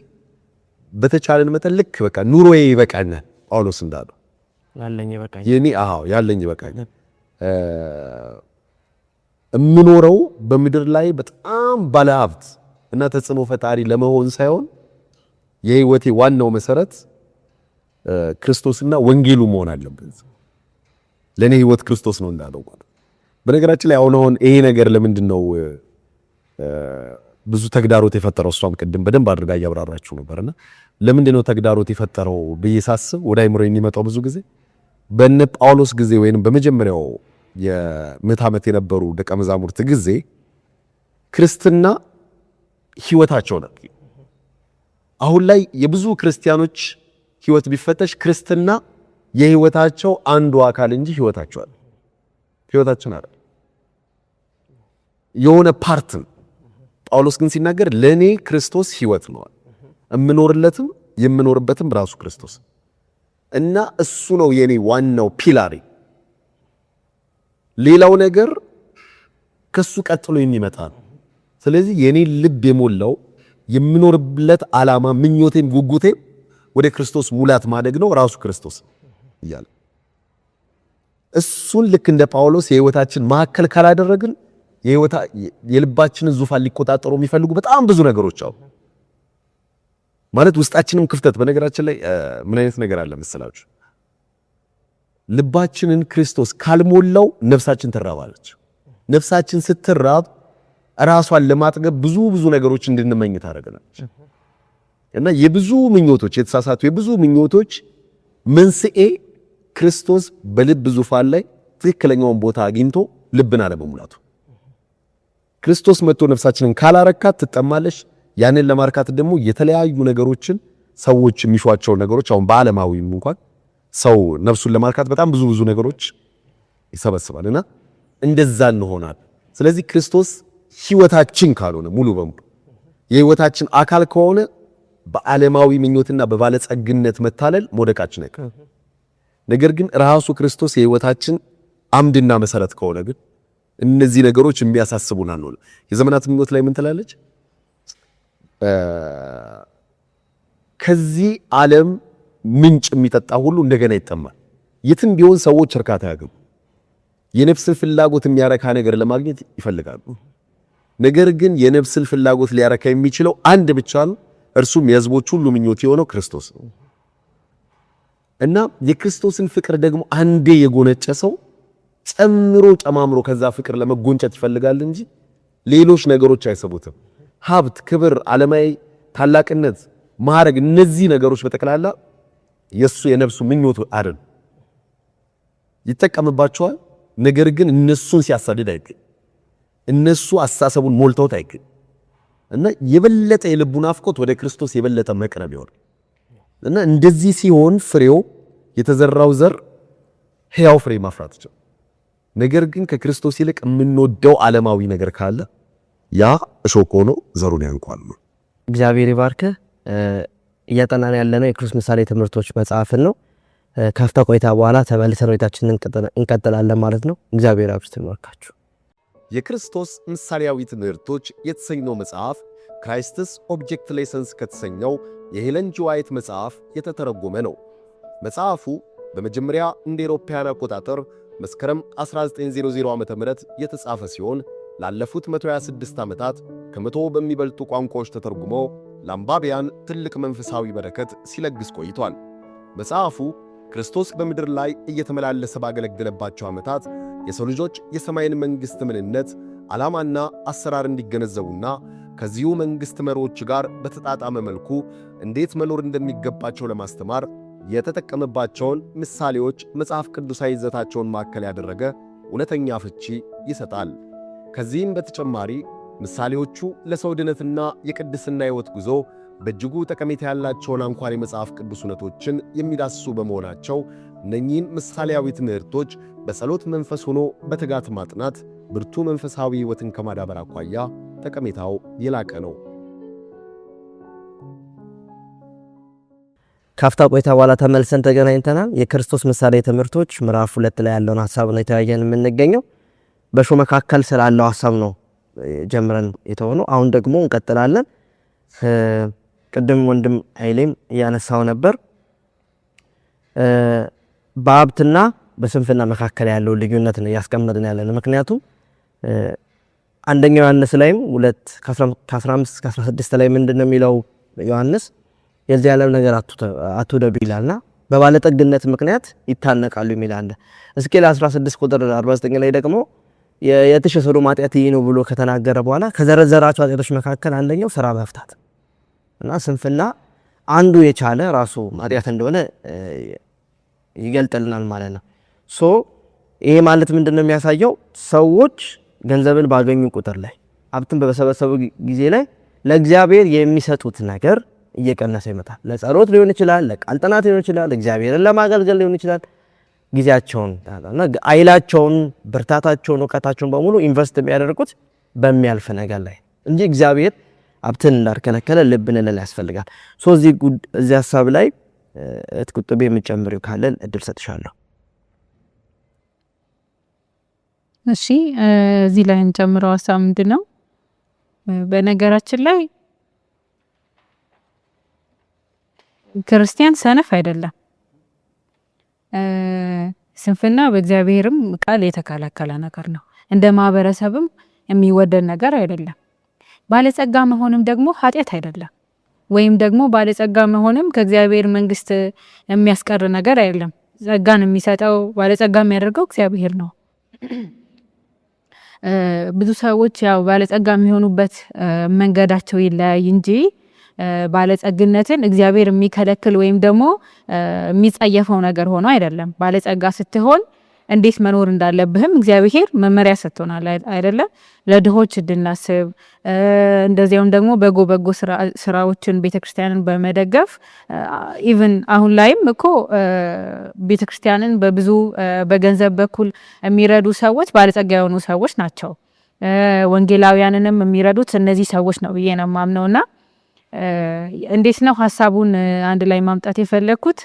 S3: በተቻለን መጠን ልክ በቃ ኑሮዬ ይበቃኛል ጳውሎስ እንዳለው
S1: ያለኝ ይበቃኛል፣
S3: የኔ አዎ ያለኝ ይበቃኛል፣ የምኖረው በምድር ላይ በጣም ባለሀብት እና ተጽዕኖ ፈጣሪ ለመሆን ሳይሆን የህይወቴ ዋናው መሰረት ክርስቶስና ወንጌሉ መሆን አለበት። ለኔ ህይወት ክርስቶስ ነው እንዳለው ማለት። በነገራችን ላይ አሁን አሁን ይሄ ነገር ለምንድን ነው ብዙ ተግዳሮት የፈጠረው? እሷም ቅድም በደንብ አድርጋ እያብራራችሁ ነበርና ለምንድን ነው ተግዳሮት የፈጠረው ብዬ ሳስብ ወደ አይምሮ የሚመጣው ብዙ ጊዜ በነ ጳውሎስ ጊዜ ወይንም በመጀመሪያው የምዕተ ዓመት የነበሩ ደቀ መዛሙርት ጊዜ ክርስትና ህይወታቸው ነው። አሁን ላይ የብዙ ክርስቲያኖች ህይወት ቢፈተሽ ክርስትና የህይወታቸው አንዱ አካል እንጂ ህይወታቸው አይደል። ህይወታችን አይደል፣ የሆነ part ነው። ጳውሎስ ግን ሲናገር ለኔ ክርስቶስ ህይወት ነው፣ እምኖርለትም የምኖርበትም ራሱ ክርስቶስ እና እሱ ነው የኔ ዋናው pillar ኤ። ሌላው ነገር ከሱ ቀጥሎ የሚመጣ ነው። ስለዚህ የኔ ልብ የሞላው የምኖርለት ዓላማ ምኞቴም ጉጉቴም ወደ ክርስቶስ ሙላት ማደግ ነው፣ ራሱ ክርስቶስ እያለ እሱን ልክ እንደ ጳውሎስ የህይወታችን ማዕከል ካላደረግን የልባችንን ዙፋን ሊቆጣጠሩ የሚፈልጉ በጣም ብዙ ነገሮች አሉ። ማለት ውስጣችንም ክፍተት። በነገራችን ላይ ምን አይነት ነገር አለ መሰላችሁ? ልባችንን ክርስቶስ ካልሞላው ነፍሳችን ትራባለች። ነፍሳችን ስትራብ ራሷን ለማጥገብ ብዙ ብዙ ነገሮች እንድንመኝ ታደርገናለች። እና የብዙ ምኞቶች የተሳሳቱ የብዙ ምኞቶች መንስኤ ክርስቶስ በልብ ዙፋን ላይ ትክክለኛውን ቦታ አግኝቶ ልብን አለመሙላቱ። ክርስቶስ መጥቶ ነፍሳችንን ካላረካት ትጠማለች። ያንን ለማርካት ደግሞ የተለያዩ ነገሮችን ሰዎች የሚሿቸው ነገሮች አሁን በዓለማዊም እንኳን ሰው ነፍሱን ለማርካት በጣም ብዙ ብዙ ነገሮች ይሰበስባል እና እንደዛ እንሆናል። ስለዚህ ክርስቶስ ሕይወታችን ካልሆነ ሙሉ በሙሉ የሕይወታችን አካል ከሆነ በዓለማዊ ምኞትና በባለጸግነት መታለል መውደቃችን አይቀርም። ነገር ግን ራሱ ክርስቶስ የሕይወታችን አምድና መሰረት ከሆነ ግን እነዚህ ነገሮች የሚያሳስቡን አንሆንም። የዘመናት ምኞት ላይ ምን ትላለች? ከዚህ ዓለም ምንጭ የሚጠጣ ሁሉ እንደገና ይጠማል። የትም ቢሆን ሰዎች እርካታ ያገቡ የነፍስን ፍላጎት የሚያረካ ነገር ለማግኘት ይፈልጋሉ። ነገር ግን የነፍስን ፍላጎት ሊያረካ የሚችለው አንድ ብቻ ነው። እርሱም የሕዝቦች ሁሉ ምኞት የሆነው ክርስቶስ ነው። እና የክርስቶስን ፍቅር ደግሞ አንዴ የጎነጨ ሰው ጨምሮ ጨማምሮ ከዛ ፍቅር ለመጎንጨት ይፈልጋል እንጂ ሌሎች ነገሮች አይሰቡትም። ሀብት፣ ክብር፣ ዓለማዊ ታላቅነት፣ ማዕረግ፣ እነዚህ ነገሮች በጠቅላላ የሱ የነፍሱ ምኞት አይደል። ይጠቀምባቸዋል። ነገር ግን እነሱን ሲያሳድድ አይገኝ። እነሱ አስተሳሰቡን ሞልተውት አይገኝ እና የበለጠ የልቡ ናፍቆት ወደ ክርስቶስ የበለጠ መቅረብ ይሆናል። እና እንደዚህ ሲሆን ፍሬው የተዘራው ዘር ሕያው ፍሬ ማፍራት ይችላል። ነገር ግን ከክርስቶስ ይልቅ የምንወደው ዓለማዊ ነገር ካለ ያ እሾህ ሆኖ ዘሩን ያንቋል።
S1: እግዚአብሔር ይባርክህ። እያጠናን ያለነው የክርስቶስ ምሳሌ ትምህርቶች መጽሐፍን ነው። ካፍታ ቆይታ በኋላ ተመልሰን ቆይታችንን እንቀጥላለን ማለት ነው። እግዚአብሔር አብዝቶ ይባርካችሁ።
S3: የክርስቶስ ምሳሌያዊ ትምህርቶች የተሰኘው መጽሐፍ Christ's Object Lessons ከተሰኘው የሄለን ጂ ዋይት መጽሐፍ የተተረጎመ ነው። መጽሐፉ በመጀመሪያ እንደ አውሮፓውያን አቆጣጠር መስከረም 1900 ዓ.ም የተጻፈ ሲሆን ላለፉት 126 ዓመታት ከመቶ በሚበልጡ ቋንቋዎች ተተርጉሞ ለአንባቢያን ትልቅ መንፈሳዊ በረከት ሲለግስ ቆይቷል። መጽሐፉ ክርስቶስ በምድር ላይ እየተመላለሰ ባገለገለባቸው ዓመታት የሰው ልጆች የሰማይን መንግሥት ምንነት፣ ዓላማና አሰራር እንዲገነዘቡና ከዚሁ መንግሥት መሪዎች ጋር በተጣጣመ መልኩ እንዴት መኖር እንደሚገባቸው ለማስተማር የተጠቀመባቸውን ምሳሌዎች መጽሐፍ ቅዱሳዊ ይዘታቸውን ማዕከል ያደረገ እውነተኛ ፍቺ ይሰጣል። ከዚህም በተጨማሪ ምሳሌዎቹ ለሰው ድነትና የቅድስና ሕይወት ጉዞ በእጅጉ ጠቀሜታ ያላቸውን አንኳር የመጽሐፍ ቅዱስ እውነቶችን የሚዳስሱ በመሆናቸው እነኚህን ምሳሌያዊ ትምህርቶች በጸሎት መንፈስ ሆኖ በትጋት ማጥናት ብርቱ መንፈሳዊ ሕይወትን ከማዳበር አኳያ ጠቀሜታው የላቀ ነው።
S1: ካፍታ ቆይታ በኋላ ተመልሰን ተገናኝተናል። የክርስቶስ ምሳሌ ትምህርቶች ምዕራፍ 2 ላይ ያለውን ሀሳብ ነው የተያየን የምንገኘው። በእሾህ መካከል ስላለው ሀሳብ ነው ጀምረን የተሆነው። አሁን ደግሞ እንቀጥላለን። ቅድም ወንድም ኃይሌም እያነሳው ነበር በሀብትና በስንፍና መካከል ያለው ልዩነት ነው እያስቀመጥን ያለን። ምክንያቱም አንደኛው ዮሐንስ ላይም 2 ከ15 እስከ 16 ላይ ምንድነው የሚለው ዮሐንስ የዚህ ዓለም ነገር አትውደዱ ይላልና በባለጠግነት ምክንያት ይታነቃሉ የሚል አለ። ሕዝቅኤል 16 ቁጥር 49 ላይ ደግሞ የትሽ የሰዶም ኃጢአት ይህ ነው ብሎ ከተናገረ በኋላ ከዘረዘራቸው ኃጢአቶች መካከል አንደኛው ስራ መፍታት እና ስንፍና አንዱ የቻለ ራሱ ኃጢአት እንደሆነ ይገልጥልናል ማለት ነው። So ይሄ ማለት ምንድነው የሚያሳየው? ሰዎች ገንዘብን ባገኙ ቁጥር ላይ ሀብትን በሰበሰቡ ጊዜ ላይ ለእግዚአብሔር የሚሰጡት ነገር እየቀነሰ ይመጣል። ለጸሎት ሊሆን ይችላል፣ ለቃል ጥናት ሊሆን ይችላል፣ እግዚአብሔርን ለማገልገል ሊሆን ይችላል። ጊዜያቸውን እና ኃይላቸውን፣ ብርታታቸውን፣ እውቀታቸውን በሙሉ invest የሚያደርጉት በሚያልፍ ነገር ላይ እንጂ እግዚአብሔር ሀብትን እንዳልከለከለ ልብ ልንል ያስፈልጋል። So እዚህ ሀሳብ ላይ እህት ቁጥቤ የምትጨምሪው ካለን እድል ሰጥሻለሁ።
S2: እሺ እዚህ ላይ እንጨምረው ሀሳብ ምንድን ነው? በነገራችን ላይ ክርስቲያን ሰነፍ አይደለም። ስንፍና በእግዚአብሔርም ቃል የተከለከለ ነገር ነው። እንደ ማህበረሰብም የሚወደድ ነገር አይደለም። ባለጸጋ መሆንም ደግሞ ኃጢአት አይደለም። ወይም ደግሞ ባለጸጋ መሆንም ከእግዚአብሔር መንግስት የሚያስቀር ነገር አይደለም። ጸጋን የሚሰጠው ባለጸጋ የሚያደርገው እግዚአብሔር ነው። ብዙ ሰዎች ያው ባለጸጋ የሚሆኑበት መንገዳቸው ይለያይ እንጂ ባለጸግነትን እግዚአብሔር የሚከለክል ወይም ደግሞ የሚጸየፈው ነገር ሆኖ አይደለም። ባለጸጋ ስትሆን እንዴት መኖር እንዳለብህም እግዚአብሔር መመሪያ ሰጥቶናል አይደለም? ለድሆች እንድናስብ እንደዚያውም ደግሞ በጎ በጎ ስራዎችን ቤተክርስቲያንን በመደገፍ even አሁን ላይም እኮ ቤተክርስቲያንን በብዙ በገንዘብ በኩል የሚረዱ ሰዎች ባለጸጋ የሆኑ ሰዎች ናቸው። ወንጌላውያንንም የሚረዱት እነዚህ ሰዎች ነው ብዬ ነው የማምነውና እንዴት ነው ሀሳቡን አንድ ላይ ማምጣት የፈለግኩት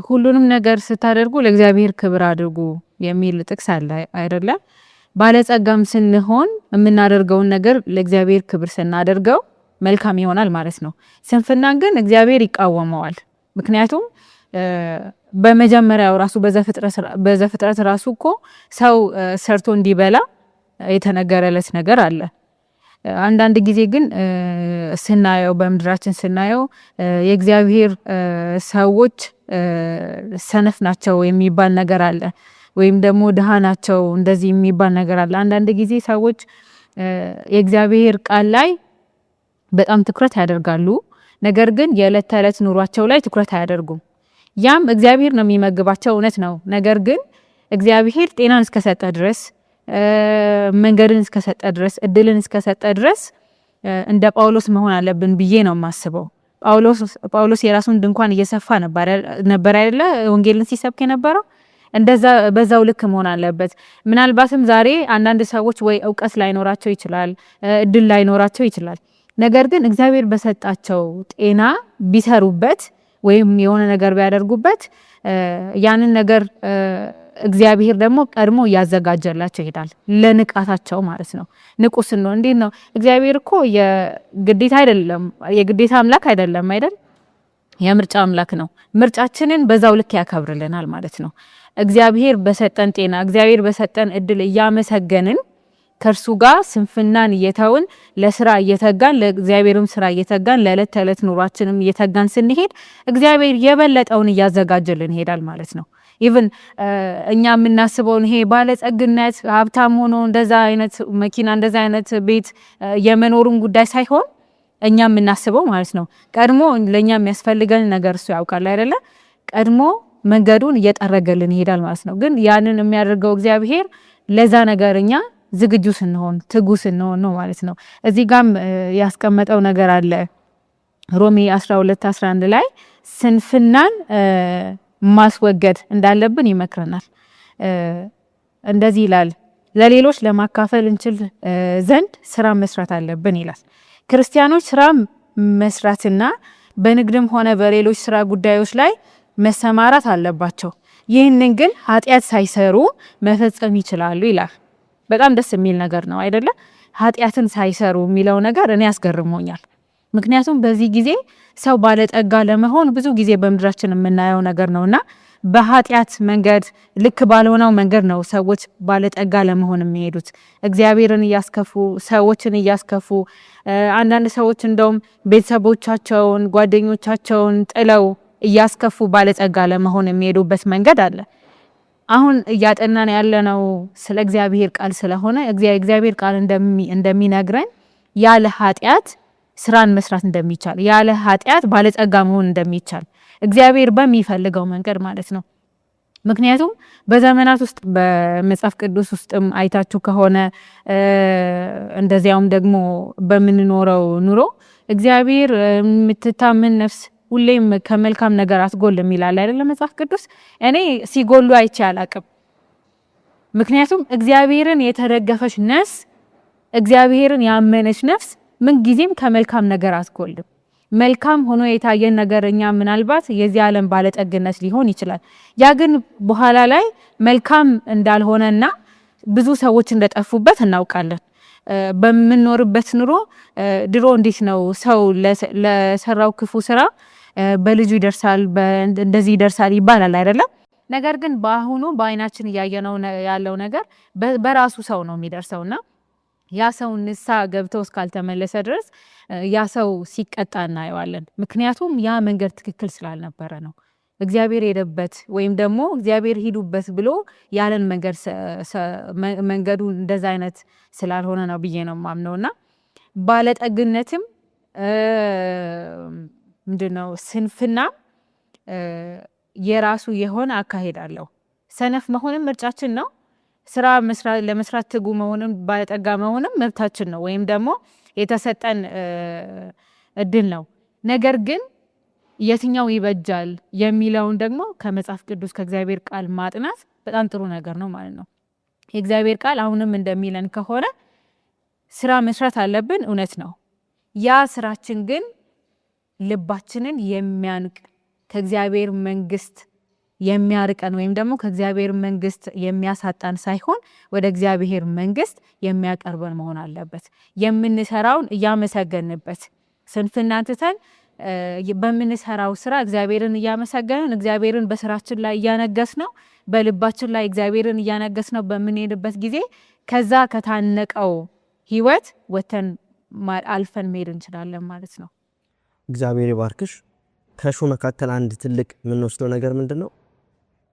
S2: ሁሉንም ነገር ስታደርጉ ለእግዚአብሔር ክብር አድርጉ የሚል ጥቅስ አለ አይደለም? ባለጸጋም ስንሆን የምናደርገውን ነገር ለእግዚአብሔር ክብር ስናደርገው መልካም ይሆናል ማለት ነው። ስንፍናን ግን እግዚአብሔር ይቃወመዋል። ምክንያቱም በመጀመሪያው ራሱ በዘፍጥረት ራሱ እኮ ሰው ሰርቶ እንዲበላ የተነገረለት ነገር አለ። አንዳንድ ጊዜ ግን ስናየው በምድራችን ስናየው የእግዚአብሔር ሰዎች ሰነፍ ናቸው የሚባል ነገር አለ፣ ወይም ደግሞ ድሃ ናቸው እንደዚህ የሚባል ነገር አለ። አንዳንድ ጊዜ ሰዎች የእግዚአብሔር ቃል ላይ በጣም ትኩረት ያደርጋሉ፣ ነገር ግን የዕለት ተዕለት ኑሯቸው ላይ ትኩረት አያደርጉም። ያም እግዚአብሔር ነው የሚመግባቸው፣ እውነት ነው። ነገር ግን እግዚአብሔር ጤናን እስከሰጠ ድረስ መንገድን እስከሰጠ ድረስ እድልን እስከሰጠ ድረስ እንደ ጳውሎስ መሆን አለብን ብዬ ነው የማስበው። ጳውሎስ የራሱን ድንኳን እየሰፋ ነበር አይደለ? ወንጌልን ሲሰብክ የነበረው እንደዛ በዛው ልክ መሆን አለበት። ምናልባትም ዛሬ አንዳንድ ሰዎች ወይ እውቀት ላይኖራቸው ይችላል፣ እድል ላይኖራቸው ይችላል። ነገር ግን እግዚአብሔር በሰጣቸው ጤና ቢሰሩበት ወይም የሆነ ነገር ቢያደርጉበት ያንን ነገር እግዚአብሔር ደግሞ ቀድሞ እያዘጋጀላቸው ይሄዳል። ለንቃታቸው ማለት ነው። ንቁ ስንሆን እንዴት ነው? እግዚአብሔር እኮ የግዴታ አይደለም፣ የግዴታ አምላክ አይደለም አይደል? የምርጫ አምላክ ነው። ምርጫችንን በዛው ልክ ያከብርልናል ማለት ነው። እግዚአብሔር በሰጠን ጤና፣ እግዚአብሔር በሰጠን እድል እያመሰገንን ከእርሱ ጋር ስንፍናን እየተውን ለስራ እየተጋን ለእግዚአብሔርም ስራ እየተጋን ለዕለት ተዕለት ኑሯችንም እየተጋን ስንሄድ እግዚአብሔር የበለጠውን እያዘጋጀልን ይሄዳል ማለት ነው። even እኛ የምናስበውን ይሄ ባለጸግነት ሀብታም ሆኖ እንደዛ አይነት መኪና እንደዛ አይነት ቤት የመኖሩን ጉዳይ ሳይሆን እኛ የምናስበው ማለት ነው። ቀድሞ ለእኛ የሚያስፈልገን ነገር እሱ ያውቃል አይደለ? ቀድሞ መንገዱን እየጠረገልን ይሄዳል ማለት ነው። ግን ያንን የሚያደርገው እግዚአብሔር ለዛ ነገር እኛ ዝግጁ ስንሆን ትጉ ስንሆን ነው ማለት ነው። እዚህ ጋም ያስቀመጠው ነገር አለ። ሮሜ 12 11 ላይ ስንፍናን ማስወገድ እንዳለብን ይመክረናል። እንደዚህ ይላል፣ ለሌሎች ለማካፈል እንችል ዘንድ ስራ መስራት አለብን ይላል። ክርስቲያኖች ስራ መስራትና በንግድም ሆነ በሌሎች ስራ ጉዳዮች ላይ መሰማራት አለባቸው። ይህንን ግን ኃጢአት ሳይሰሩ መፈጸም ይችላሉ ይላል። በጣም ደስ የሚል ነገር ነው አይደለ? ኃጢአትን ሳይሰሩ የሚለው ነገር እኔ ያስገርሞኛል። ምክንያቱም በዚህ ጊዜ ሰው ባለጠጋ ለመሆን ብዙ ጊዜ በምድራችን የምናየው ነገር ነውና በኃጢአት መንገድ ልክ ባልሆነው መንገድ ነው ሰዎች ባለጠጋ ለመሆን የሚሄዱት። እግዚአብሔርን እያስከፉ ሰዎችን እያስከፉ፣ አንዳንድ ሰዎች እንደውም ቤተሰቦቻቸውን ጓደኞቻቸውን ጥለው እያስከፉ ባለጠጋ ለመሆን የሚሄዱበት መንገድ አለ። አሁን እያጠናን ያለነው ስለ እግዚአብሔር ቃል ስለሆነ እግዚአብሔር ቃል እንደሚነግረን ያለ ኃጢአት ስራን መስራት እንደሚቻል፣ ያለ ኃጢአት ባለጸጋ መሆን እንደሚቻል እግዚአብሔር በሚፈልገው መንገድ ማለት ነው። ምክንያቱም በዘመናት ውስጥ በመጽሐፍ ቅዱስ ውስጥም አይታችሁ ከሆነ እንደዚያውም ደግሞ በምንኖረው ኑሮ እግዚአብሔር የምትታምን ነፍስ ሁሌም ከመልካም ነገር አትጎልም ይላል አይደለም መጽሐፍ ቅዱስ። እኔ ሲጎሉ አይቼ አላቅም። ምክንያቱም እግዚአብሔርን የተደገፈች ነፍስ፣ እግዚአብሔርን ያመነች ነፍስ ምን ጊዜም ከመልካም ነገር አትጎልም። መልካም ሆኖ የታየን ነገር እኛ ምናልባት የዚህ ዓለም ባለጠግነት ሊሆን ይችላል። ያ ግን በኋላ ላይ መልካም እንዳልሆነና ብዙ ሰዎች እንደጠፉበት እናውቃለን። በምንኖርበት ኑሮ ድሮ እንዴት ነው ሰው ለሰራው ክፉ ስራ በልጁ ይደርሳል፣ እንደዚህ ይደርሳል ይባላል አይደለም። ነገር ግን በአሁኑ በአይናችን እያየነው ያለው ነገር በራሱ ሰው ነው የሚደርሰውና ያ ሰው ንስሐ ገብቶ እስካልተመለሰ ድረስ ያ ሰው ሲቀጣ እናየዋለን። ምክንያቱም ያ መንገድ ትክክል ስላልነበረ ነው። እግዚአብሔር ሄደበት ወይም ደግሞ እግዚአብሔር ሂዱበት ብሎ ያለን መንገድ መንገዱ እንደዛ አይነት ስላልሆነ ነው ብዬ ነው የማምነው። እና ባለጠግነትም ምንድነው ስንፍና የራሱ የሆነ አካሄድ አለው። ሰነፍ መሆንም ምርጫችን ነው። ስራ ለመስራት ትጉ መሆንም ባለጠጋ መሆንም መብታችን ነው፣ ወይም ደግሞ የተሰጠን እድል ነው። ነገር ግን የትኛው ይበጃል የሚለውን ደግሞ ከመጽሐፍ ቅዱስ ከእግዚአብሔር ቃል ማጥናት በጣም ጥሩ ነገር ነው ማለት ነው። የእግዚአብሔር ቃል አሁንም እንደሚለን ከሆነ ስራ መስራት አለብን፣ እውነት ነው። ያ ስራችን ግን ልባችንን የሚያንቅ፣ ከእግዚአብሔር መንግስት የሚያርቀን ወይም ደግሞ ከእግዚአብሔር መንግስት የሚያሳጣን ሳይሆን ወደ እግዚአብሔር መንግስት የሚያቀርበን መሆን አለበት። የምንሰራውን እያመሰገንበት፣ ስንፍናን ትተን በምንሰራው ስራ እግዚአብሔርን እያመሰገንን፣ እግዚአብሔርን በስራችን ላይ እያነገስ ነው፣ በልባችን ላይ እግዚአብሔርን እያነገስ ነው በምንሄድበት ጊዜ ከዛ ከታነቀው ህይወት ወተን አልፈን መሄድ እንችላለን ማለት ነው።
S1: እግዚአብሔር ይባርክሽ። ከእሾህ መካከል አንድ ትልቅ የምንወስደው ነገር ምንድን ነው?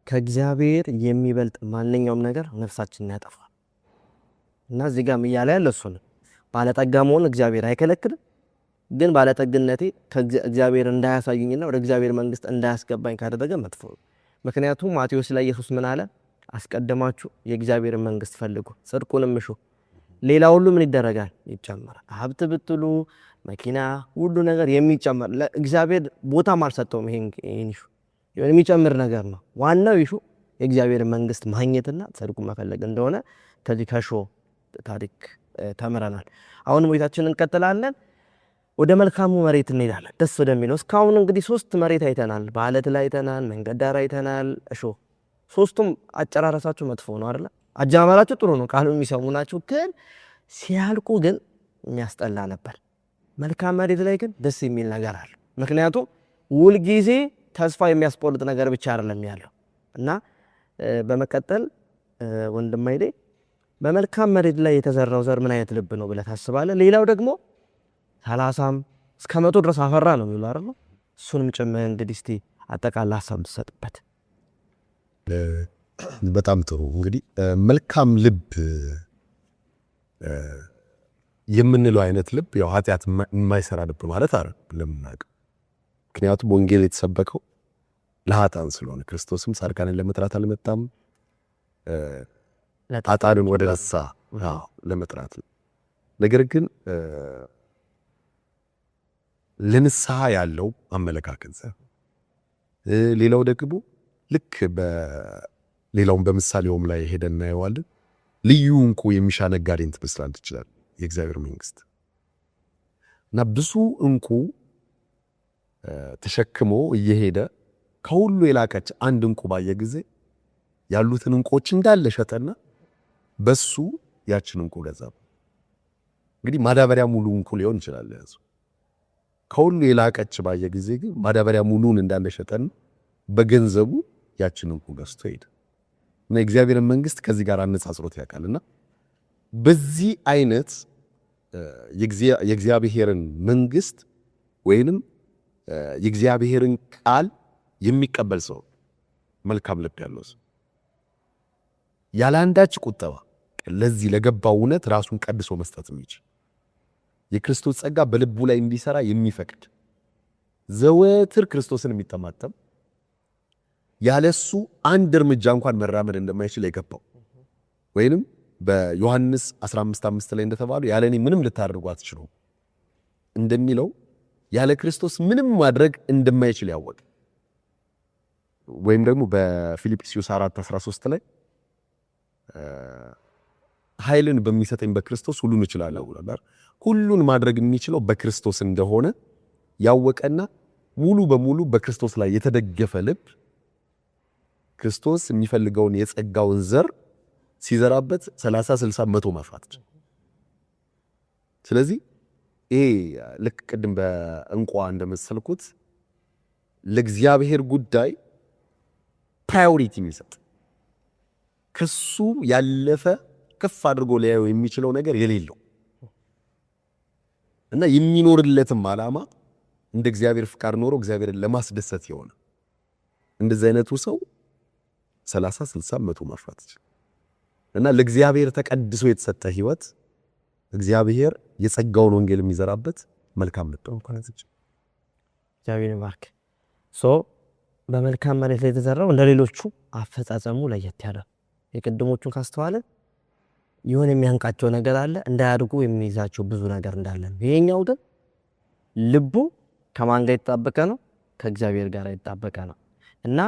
S1: ከእግዚአብሔር የሚበልጥ ማንኛውም ነገር ነፍሳችንን ያጠፋል። እና እዚህ ጋርም እያለ ያለ እሱ ነው። ባለጠጋ መሆን እግዚአብሔር አይከለክልም፣ ግን ባለጠግነቴ ከእግዚአብሔር እንዳያሳየኝና ወደ እግዚአብሔር መንግስት እንዳያስገባኝ ካደረገ መጥፎ ነው። ምክንያቱም ማቴዎስ ላይ ኢየሱስ ምን አለ? አስቀድማችሁ የእግዚአብሔርን መንግስት ፈልጉ፣ ጽድቁንም እሹ፣ ሌላ ሁሉ ምን ይደረጋል? ይጨመራል። ሀብት ብትሉ፣ መኪና፣ ሁሉ ነገር የሚጨመር፣ እግዚአብሔር ቦታም አልሰጠውም። ይሄን issue የሚጨምር ነገር ነው። ዋናው issue የእግዚአብሔር መንግስት ማግኘትና ጽድቁን መፈለግ እንደሆነ ከዚህ ከእሾህ ታሪክ ተምረናል። አሁንም ውይይታችንን እንቀጥላለን። ወደ መልካሙ መሬት እንሄዳለን። ደስ ወደሚለው። እስካሁን እንግዲህ ሶስት መሬት አይተናል። በአለት ላይ አይተናል፣ መንገድ ዳር አይተናል፣ እሾህ። ሶስቱም አጨራረሳቸው መጥፎ ነው አይደለ? አጀማመራቸው ጥሩ ነው፣ ቃሉ የሚሰሙ ናቸው። ግን ሲያልቁ ግን የሚያስጠላ ነበር። መልካም መሬት ላይ ግን ደስ የሚል ነገር አለ። ምክንያቱም ሁልጊዜ ተስፋ የሚያስቆርጥ ነገር ብቻ አይደለም ያለው። እና በመቀጠል ወንድም አይዴ፣ በመልካም መሬት ላይ የተዘራው ዘር ምን አይነት ልብ ነው ብለህ ታስባለህ? ሌላው ደግሞ 30ም እስከ 100 ድረስ አፈራ ነው የሚለው አይደል? እሱንም ጭምር እንግዲህ እስቲ አጠቃላይ ሀሳብ ብትሰጥበት።
S3: በጣም ጥሩ። እንግዲህ መልካም ልብ የምንለው አይነት ልብ ያው ኃጢአት የማይሰራ ልብ ማለት አይደለም ለምናውቀው። ምክንያቱም ወንጌል የተሰበከው ለኃጥአን ስለሆነ፣ ክርስቶስም ጻድቃንን ለመጥራት አልመጣም፣ ኃጥአንን ወደ ንስሐ ለመጥራት ነው። ነገር ግን ለንስሐ ያለው አመለካከት፣ ሌላው ደግሞ ልክ በሌላውም በምሳሌውም ላይ ሄደን እናየዋለን። ልዩ እንቁ የሚሻ ነጋዴን ትመስላለች ይችላል የእግዚአብሔር መንግስት። እና ብዙ እንቁ ተሸክሞ እየሄደ ከሁሉ የላቀች አንድ እንቁ ባየ ጊዜ ያሉትን እንቁዎች እንዳለ ሸጠና በሱ ያችን እንቁ ገዛ። እንግዲህ ማዳበሪያ ሙሉ እንቁ ሊሆን ይችላል ያዙ። ከሁሉ የላቀች ባየ ጊዜ ግን ማዳበሪያ ሙሉን እንዳለ ሸጠና በገንዘቡ ያችን እንቁ ገዝቶ ሄደ። እና የእግዚአብሔርን መንግስት ከዚህ ጋር አነጻጽሮት ያውቃልና በዚህ አይነት የእግዚአብሔርን መንግስት ወይንም የእግዚአብሔርን ቃል የሚቀበል ሰው፣ መልካም ልብ ያለው ሰው፣ ያለ አንዳች ቁጠባ ለዚህ ለገባው እውነት ራሱን ቀድሶ መስጠት የሚችል፣ የክርስቶስ ጸጋ በልቡ ላይ እንዲሰራ የሚፈቅድ፣ ዘወትር ክርስቶስን የሚጠማጠም፣ ያለሱ አንድ እርምጃ እንኳን መራመድ እንደማይችል የገባው፣ ወይንም በዮሐንስ 15:5 ላይ እንደተባለው ያለ እኔ ምንም ልታደርጉ አትችሉም እንደሚለው ያለ ክርስቶስ ምንም ማድረግ እንደማይችል ያወቀ፣ ወይም ደግሞ በፊልጵስዩስ 4:13 ላይ ኃይልን በሚሰጠኝ በክርስቶስ ሁሉን እችላለሁ ብሏል። ሁሉን ማድረግ የሚችለው በክርስቶስ እንደሆነ ያወቀና ሙሉ በሙሉ በክርስቶስ ላይ የተደገፈ ልብ ክርስቶስ የሚፈልገውን የጸጋውን ዘር ሲዘራበት 30፣ 60፣ 100 ማፍራት። ስለዚህ ይሄ ልክ ቅድም በእንቋ እንደመሰልኩት ለእግዚአብሔር ጉዳይ priority የሚሰጥ፣ ከሱ ያለፈ ከፍ አድርጎ ሊያየው የሚችለው ነገር የሌለው እና የሚኖርለትም ዓላማ እንደ እግዚአብሔር ፍቃድ ኖሮ እግዚአብሔርን ለማስደሰት የሆነ እንደዚህ አይነቱ ሰው 30፣ 60፣ 100 ማፍራት ይችላል። እና ለእግዚአብሔር ተቀድሶ የተሰጠ ህይወት እግዚአብሔር የጸጋውን ወንጌል የሚዘራበት መልካም ልብ ነው።
S1: እግዚአብሔር ይባርክ። So በመልካም መሬት ላይ የተዘራው እንደ ሌሎቹ አፈጻጸሙ ለየት ያለ፣ የቅድሞቹን ካስተዋለ የሆነ የሚያንቃቸው ነገር አለ፣ እንዳያድጉ የሚይዛቸው ብዙ ነገር እንዳለ ነው። ይሄኛው ግን ልቡ ከማን ጋር የተጣበቀ ነው? ከእግዚአብሔር ጋር የተጣበቀ ነው። እና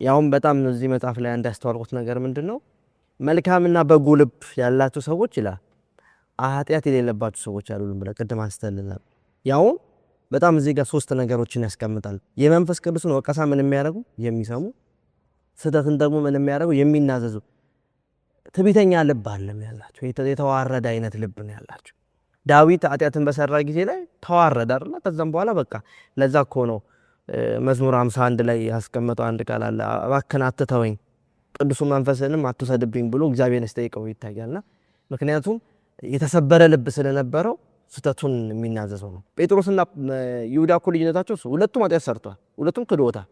S1: ያውም በጣም እዚህ መጽሐፍ ላይ እንዳስተዋልኩት ነገር ምንድን ነው? መልካምና በጎ ልብ ያላቸው ሰዎች ይላል፣ ኃጢአት የሌለባቸው ሰዎች አይደሉም ብለህ ቅድም አንስተልናል። ያውም በጣም እዚህ ጋር ሶስት ነገሮችን ያስቀምጣል። የመንፈስ ቅዱስን ወቀሳ ምን የሚያደርጉ የሚሰሙ፣ ስህተትን ደግሞ ምን የሚያደርጉ የሚናዘዙ። ትዕቢተኛ ልብ አለም ያላቸው፣ የተዋረደ አይነት ልብ ነው ያላቸው። ዳዊት ኃጢአትን በሰራ ጊዜ ላይ ተዋረደ አይደል? ከዛም በኋላ በቃ ለዛ እኮ ነው መዝሙር 51 ላይ ያስቀመጠው አንድ ቃል አለ። እባክህን አትተወኝ፣ ቅዱሱ መንፈስንም አትውሰድብኝ ብሎ እግዚአብሔርን ሲጠይቀው ይታያልና፣ ምክንያቱም የተሰበረ ልብ ስለነበረው ስህተቱን የሚናዘዘው ነው። ጴጥሮስና ይሁዳ እኮ ልዩነታቸው ሁለቱም ኃጢአት ሰርተዋል፣ ሁለቱም ክዶታል።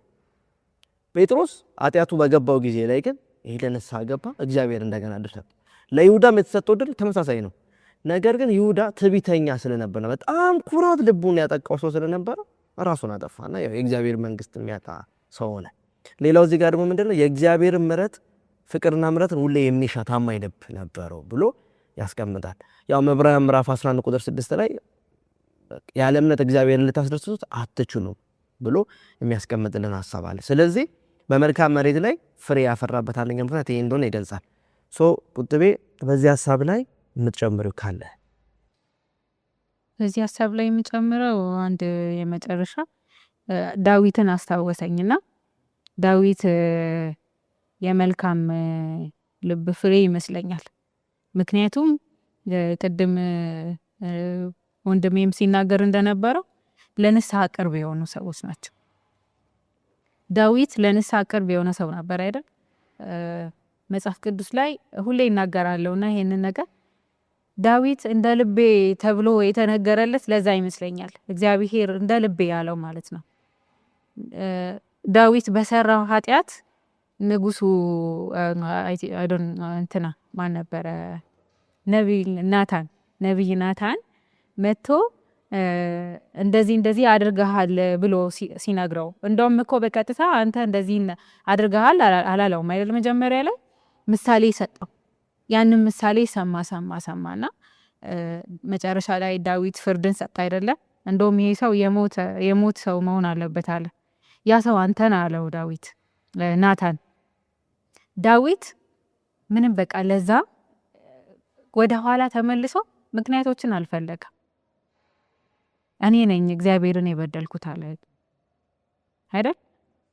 S1: ጴጥሮስ ኃጢአቱ በገባው ጊዜ ላይ ግን ይሄ ለንስሐ ገባ፣ እግዚአብሔር እንደገና እድል ሰጠው። ለይሁዳም የተሰጠው እድል ተመሳሳይ ነው። ነገር ግን ይሁዳ ትዕቢተኛ ስለነበረ፣ በጣም ኩራት ልቡን ያጠቃው ሰው ስለነበረ ራሱን አጠፋና ያው የእግዚአብሔር መንግስት የሚያጣ ሰው ሆነ። ሌላው እዚህ ጋር ደግሞ ምንድነው? የእግዚአብሔር ምሕረት፣ ፍቅርና ምሕረትን ሁሌ የሚሻ ታማኝ ልብ ነበረው ብሎ ያስቀምጣል። ያው ዕብራውያን ምዕራፍ 11 ቁጥር 6 ላይ ያለ እምነት እግዚአብሔርን ልታስደስቱት አትችሉም ብሎ የሚያስቀምጥልን ሀሳብ አለ። ስለዚህ በመልካም መሬት ላይ ፍሬ ያፈራበት አንደኛ ምክንያት ይሄ እንደሆነ ይገልጻል። So ቁጥቤ፣ በዚህ ሀሳብ ላይ የምትጨምሪው ካለ?
S2: በዚህ ሀሳብ ላይ የምጨምረው አንድ የመጨረሻ ዳዊትን አስታወሰኝና ዳዊት የመልካም ልብ ፍሬ ይመስለኛል። ምክንያቱም ቅድም ወንድሜም ሲናገር እንደነበረው ለንስሐ ቅርብ የሆኑ ሰዎች ናቸው። ዳዊት ለንስሐ ቅርብ የሆነ ሰው ነበር አይደል? መጽሐፍ ቅዱስ ላይ ሁሌ ይናገራለሁና ይሄንን ነገር ዳዊት እንደ ልቤ ተብሎ የተነገረለት ለዛ ይመስለኛል። እግዚአብሔር እንደ ልቤ ያለው ማለት ነው። ዳዊት በሰራው ኃጢአት ንጉሱ እንትና ማን ነበረ? ነቢይ ናታን፣ ነቢይ ናታን መጥቶ እንደዚህ እንደዚህ አድርገሃል ብሎ ሲነግረው፣ እንደውም እኮ በቀጥታ አንተ እንደዚህ አድርገሃል አላለውም አይደል? መጀመሪያ ላይ ምሳሌ ሰጠው። ያንን ምሳሌ ሰማ ሰማ ሰማና መጨረሻ ላይ ዳዊት ፍርድን ሰጠ አይደለ? እንደውም ይሄ ሰው የሞት ሰው መሆን አለበት አለ። ያ ሰው አንተን አለው ዳዊት ናታን። ዳዊት ምንም በቃ ለዛ ወደ ኋላ ተመልሶ ምክንያቶችን አልፈለገም። እኔ ነኝ እግዚአብሔርን የበደልኩት አለ አይደል?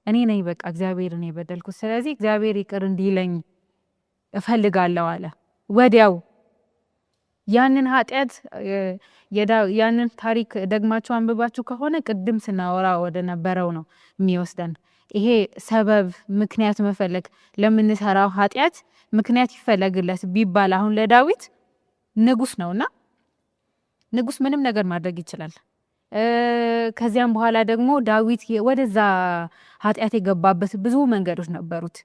S2: እኔ ነኝ በቃ እግዚአብሔርን የበደልኩት፣ ስለዚህ እግዚአብሔር ይቅር እንዲለኝ እፈልጋለሁ አለ። ወዲያው ያንን ኃጢአት፣ ያንን ታሪክ ደግማችሁ አንብባችሁ ከሆነ ቅድም ስናወራ ወደ ነበረው ነው የሚወስደን። ይሄ ሰበብ ምክንያት መፈለግ፣ ለምንሰራው ኃጢአት ምክንያት ይፈለግለት ቢባል አሁን ለዳዊት ንጉስ ነውና ንጉስ ምንም ነገር ማድረግ ይችላል። ከዚያም በኋላ ደግሞ ዳዊት ወደዛ ኃጢአት የገባበት ብዙ መንገዶች ነበሩት።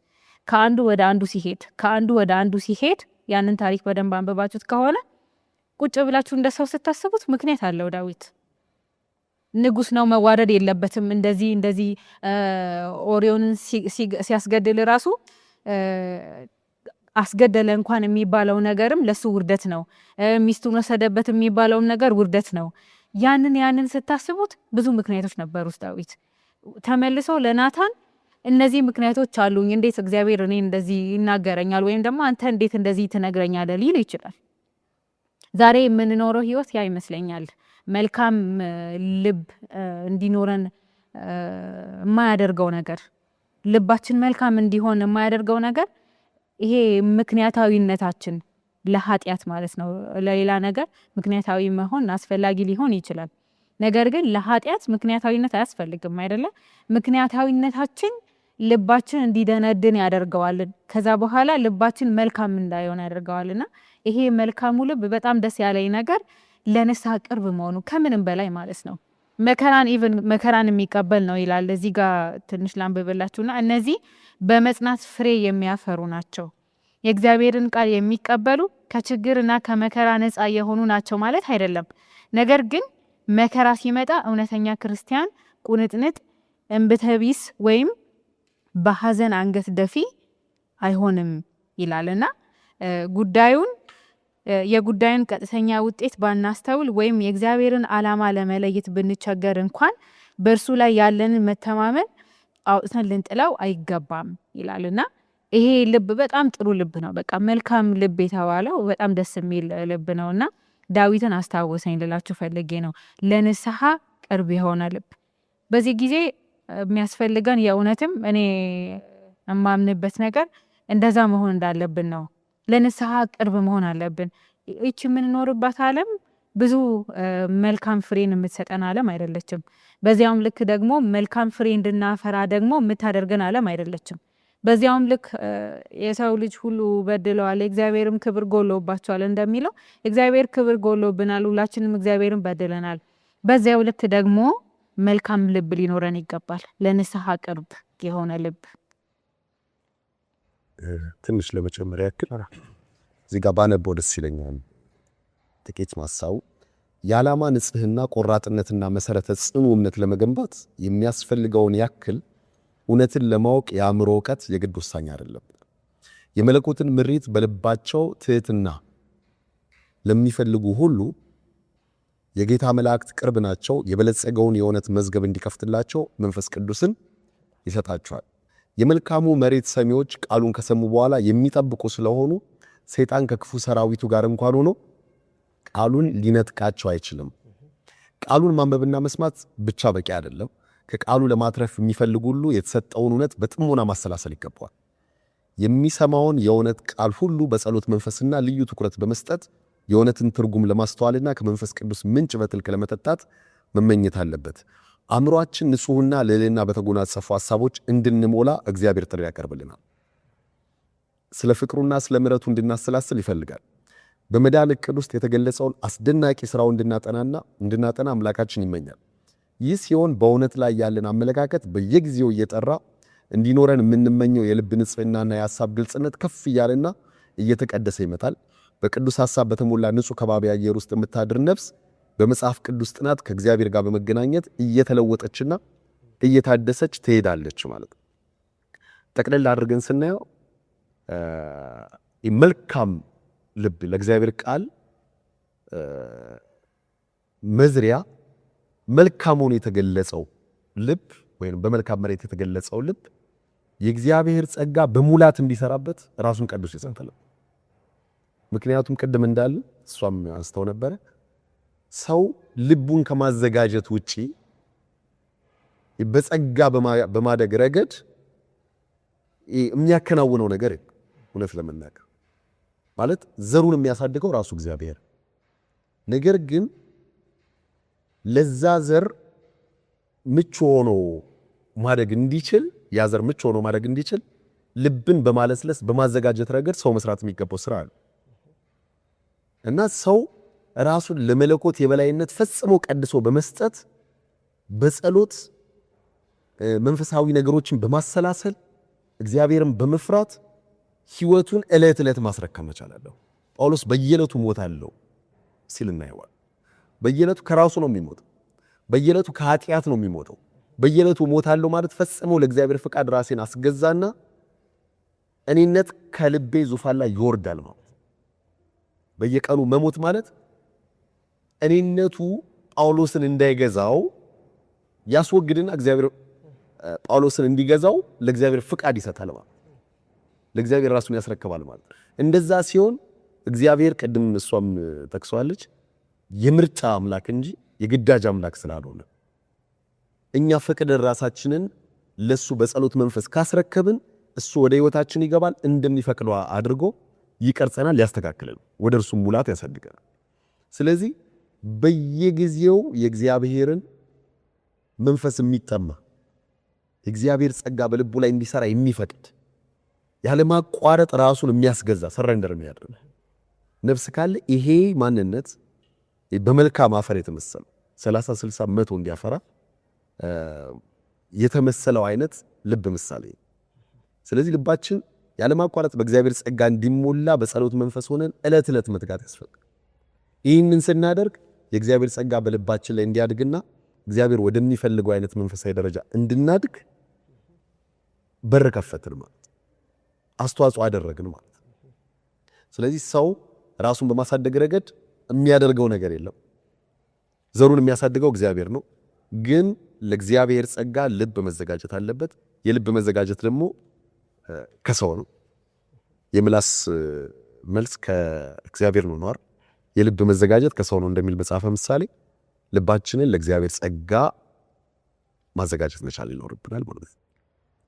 S2: ከአንዱ ወደ አንዱ ሲሄድ፣ ከአንዱ ወደ አንዱ ሲሄድ፣ ያንን ታሪክ በደንብ አንብባችሁት ከሆነ ቁጭ ብላችሁ እንደ ሰው ስታስቡት ምክንያት አለው። ዳዊት ንጉስ ነው፣ መዋረድ የለበትም። እንደዚህ እንደዚህ ኦሪዮንን ሲያስገድል ራሱ አስገደለ እንኳን የሚባለው ነገርም ለሱ ውርደት ነው። ሚስቱን ወሰደበት የሚባለውም ነገር ውርደት ነው። ያንን ያንን ስታስቡት ብዙ ምክንያቶች ነበሩት። ዳዊት ተመልሶ ለናታን እነዚህ ምክንያቶች አሉኝ፣ እንዴት እግዚአብሔር እኔ እንደዚህ ይናገረኛል ወይም ደግሞ አንተ እንዴት እንደዚህ ትነግረኛለህ ሊል ይችላል። ዛሬ የምንኖረው ህይወት ያ ይመስለኛል። መልካም ልብ እንዲኖረን የማያደርገው ነገር፣ ልባችን መልካም እንዲሆን የማያደርገው ነገር ይሄ ምክንያታዊነታችን ለኃጢአት ማለት ነው። ለሌላ ነገር ምክንያታዊ መሆን አስፈላጊ ሊሆን ይችላል። ነገር ግን ለኃጢአት ምክንያታዊነት አያስፈልግም አይደለ? ምክንያታዊነታችን ልባችን እንዲደነድን ያደርገዋልን። ከዛ በኋላ ልባችን መልካም እንዳይሆን ያደርገዋልና ይሄ መልካሙ ልብ በጣም ደስ ያለኝ ነገር ለንስሐ ቅርብ መሆኑ ከምንም በላይ ማለት ነው። መከራን even መከራን የሚቀበል ነው ይላል። እዚህ ጋር ትንሽ ላንብብላችሁና እነዚህ በመጽናት ፍሬ የሚያፈሩ ናቸው። የእግዚአብሔርን ቃል የሚቀበሉ ከችግርና ከመከራ ነፃ የሆኑ ናቸው ማለት አይደለም። ነገር ግን መከራ ሲመጣ እውነተኛ ክርስቲያን ቁንጥንጥ፣ እምብተቢስ ወይም በሀዘን አንገት ደፊ አይሆንም ይላልና ጉዳዩን የጉዳዩን ቀጥተኛ ውጤት ባናስተውል ወይም የእግዚአብሔርን ዓላማ ለመለየት ብንቸገር እንኳን በእርሱ ላይ ያለንን መተማመን አውጥተን ልንጥለው አይገባም ይላልና ይሄ ልብ በጣም ጥሩ ልብ ነው። በቃ መልካም ልብ የተባለው በጣም ደስ የሚል ልብ ነው እና ዳዊትን አስታወሰኝ ልላችሁ ፈልጌ ነው። ለንስሐ ቅርብ የሆነ ልብ በዚህ ጊዜ የሚያስፈልገን የእውነትም እኔ የማምንበት ነገር እንደዛ መሆን እንዳለብን ነው። ለንስሐ ቅርብ መሆን አለብን። ይቺ የምንኖርባት ዓለም ብዙ መልካም ፍሬን የምትሰጠን ዓለም አይደለችም። በዚያውም ልክ ደግሞ መልካም ፍሬ እንድናፈራ ደግሞ የምታደርገን ዓለም አይደለችም። በዚያውም ልክ የሰው ልጅ ሁሉ በድለዋል፣ የእግዚአብሔርም ክብር ጎሎባቸዋል እንደሚለው እግዚአብሔር ክብር ጎሎብናል፣ ሁላችንም እግዚአብሔርን በድለናል። በዚያው ልክ ደግሞ መልካም ልብ ሊኖረን ይገባል፣ ለንስሐ ቅርብ የሆነ ልብ።
S3: ትንሽ ለመጨመር ያክል እዚህ ጋር ባነበው ደስ ይለኛል። ጥቂት ማሳው የዓላማ ንጽህና፣ ቆራጥነትና መሰረተ ጽኑ እምነት ለመገንባት የሚያስፈልገውን ያክል እውነትን ለማወቅ የአእምሮ እውቀት የግድ ወሳኝ አይደለም። የመለኮትን ምሪት በልባቸው ትህትና ለሚፈልጉ ሁሉ የጌታ መላእክት ቅርብ ናቸው። የበለጸገውን የእውነት መዝገብ እንዲከፍትላቸው መንፈስ ቅዱስን ይሰጣቸዋል። የመልካሙ መሬት ሰሚዎች ቃሉን ከሰሙ በኋላ የሚጠብቁ ስለሆኑ ሰይጣን ከክፉ ሰራዊቱ ጋር እንኳን ሆኖ ቃሉን ሊነጥቃቸው አይችልም። ቃሉን ማንበብና መስማት ብቻ በቂ አይደለም። ከቃሉ ለማትረፍ የሚፈልጉ ሁሉ የተሰጠውን እውነት በጥሞና ማሰላሰል ይገባዋል። የሚሰማውን የእውነት ቃል ሁሉ በጸሎት መንፈስና ልዩ ትኩረት በመስጠት የእውነትን ትርጉም ለማስተዋልና ከመንፈስ ቅዱስ ምንጭ በጥልቅ ለመጠጣት መመኘት አለበት። አእምሯችን ንጹሕና ልዕልና በተጎናጸፉ ሐሳቦች እንድንሞላ እግዚአብሔር ጥሪ ያቀርብልናል። ስለ ፍቅሩና ስለ ምሕረቱ እንድናሰላስል ይፈልጋል። በመዳን ዕቅድ ውስጥ የተገለጸውን አስደናቂ ስራው እንድናጠና አምላካችን ይመኛል። ይህ ሲሆን በእውነት ላይ ያለን አመለካከት በየጊዜው እየጠራ እንዲኖረን የምንመኘው የልብ ንጽህናና የሐሳብ ግልጽነት ከፍ እያለና እየተቀደሰ ይመጣል። በቅዱስ ሐሳብ በተሞላ ንጹህ ከባቢ አየር ውስጥ የምታድር ነፍስ በመጽሐፍ ቅዱስ ጥናት ከእግዚአብሔር ጋር በመገናኘት እየተለወጠችና እየታደሰች ትሄዳለች ማለት ነው። ጠቅለል አድርገን ስናየው መልካም ልብ ለእግዚአብሔር ቃል መዝሪያ መልካም ሆኖ የተገለጸው ልብ ወይም በመልካም መሬት የተገለጸው ልብ የእግዚአብሔር ጸጋ በሙላት እንዲሰራበት ራሱን ቀድሶ ይሰጣል። ምክንያቱም ቅድም እንዳለ እሷም አንስተው ነበረ፣ ሰው ልቡን ከማዘጋጀት ውጪ በጸጋ በማደግ ረገድ የሚያከናውነው ነገር እውነት ለመናገር ማለት ዘሩን የሚያሳድገው ራሱ እግዚአብሔር። ነገር ግን ለዛ ዘር ምቹ ሆኖ ማደግ እንዲችል ያ ዘር ምቹ ሆኖ ማደግ እንዲችል ልብን በማለስለስ በማዘጋጀት ረገድ ሰው መስራት የሚገባው ስራ አለ እና ሰው ራሱን ለመለኮት የበላይነት ፈጽሞ ቀድሶ በመስጠት በጸሎት መንፈሳዊ ነገሮችን በማሰላሰል እግዚአብሔርን በመፍራት ህይወቱን ዕለት ዕለት ማስረከብ መቻል አለው። ጳውሎስ በየዕለቱ ሞታለሁ ሲል እናየዋል። በየዕለቱ ከራሱ ነው የሚሞተው። በየዕለቱ ከኃጢአት ነው የሚሞተው። በየዕለቱ ሞታለሁ ማለት ፈጽሞ ለእግዚአብሔር ፍቃድ ራሴን አስገዛና እኔነት ከልቤ ዙፋን ላይ ይወርዳል ማለት። በየቀኑ መሞት ማለት እኔነቱ ጳውሎስን እንዳይገዛው ያስወግድና እግዚአብሔር ጳውሎስን እንዲገዛው ለእግዚአብሔር ፍቃድ ይሰጣል ማለት፣ ለእግዚአብሔር ራሱን ያስረክባል ማለት። እንደዛ ሲሆን እግዚአብሔር ቅድም እሷም ጠቅሰዋለች የምርጫ አምላክ እንጂ የግዳጅ አምላክ ስላልሆነ እኛ ፈቅደን ራሳችንን ለሱ በጸሎት መንፈስ ካስረከብን እሱ ወደ ህይወታችን ይገባል፣ እንደሚፈቅደው አድርጎ ይቀርጸናል፣ ያስተካክለናል፣ ወደ እርሱ ሙላት ያሳድገናል። ስለዚህ በየጊዜው የእግዚአብሔርን መንፈስ የሚጠማ የእግዚአብሔር ጸጋ በልቡ ላይ እንዲሰራ የሚፈቅድ ያለማቋረጥ ራሱን የሚያስገዛ ሰረንደር የሚያደርግ ነፍስ ካለ ይሄ ማንነት በመልካም አፈር የተመሰለው 30፣ 60፣ 100 እንዲያፈራ የተመሰለው አይነት ልብ ምሳሌ። ስለዚህ ልባችን ያለማቋረጥ በእግዚአብሔር ጸጋ እንዲሞላ በጸሎት መንፈስ ሆነን ዕለት ዕለት መትጋት ያስፈልጋል። ይህንን ስናደርግ የእግዚአብሔር ጸጋ በልባችን ላይ እንዲያድግና እግዚአብሔር ወደሚፈልገው አይነት መንፈሳዊ ደረጃ እንድናድግ በር ከፈትን ማለት፣ አስተዋጽኦ አደረግን ማለት። ስለዚህ ሰው ራሱን በማሳደግ ረገድ የሚያደርገው ነገር የለም። ዘሩን የሚያሳድገው እግዚአብሔር ነው። ግን ለእግዚአብሔር ጸጋ ልብ መዘጋጀት አለበት። የልብ መዘጋጀት ደግሞ ከሰው ነው። የምላስ መልስ ከእግዚአብሔር ነው ነው። የልብ መዘጋጀት ከሰው ነው እንደሚል መጽሐፈ ምሳሌ ልባችንን ለእግዚአብሔር ጸጋ ማዘጋጀት መቻል ይኖርብናል ማለት ነው።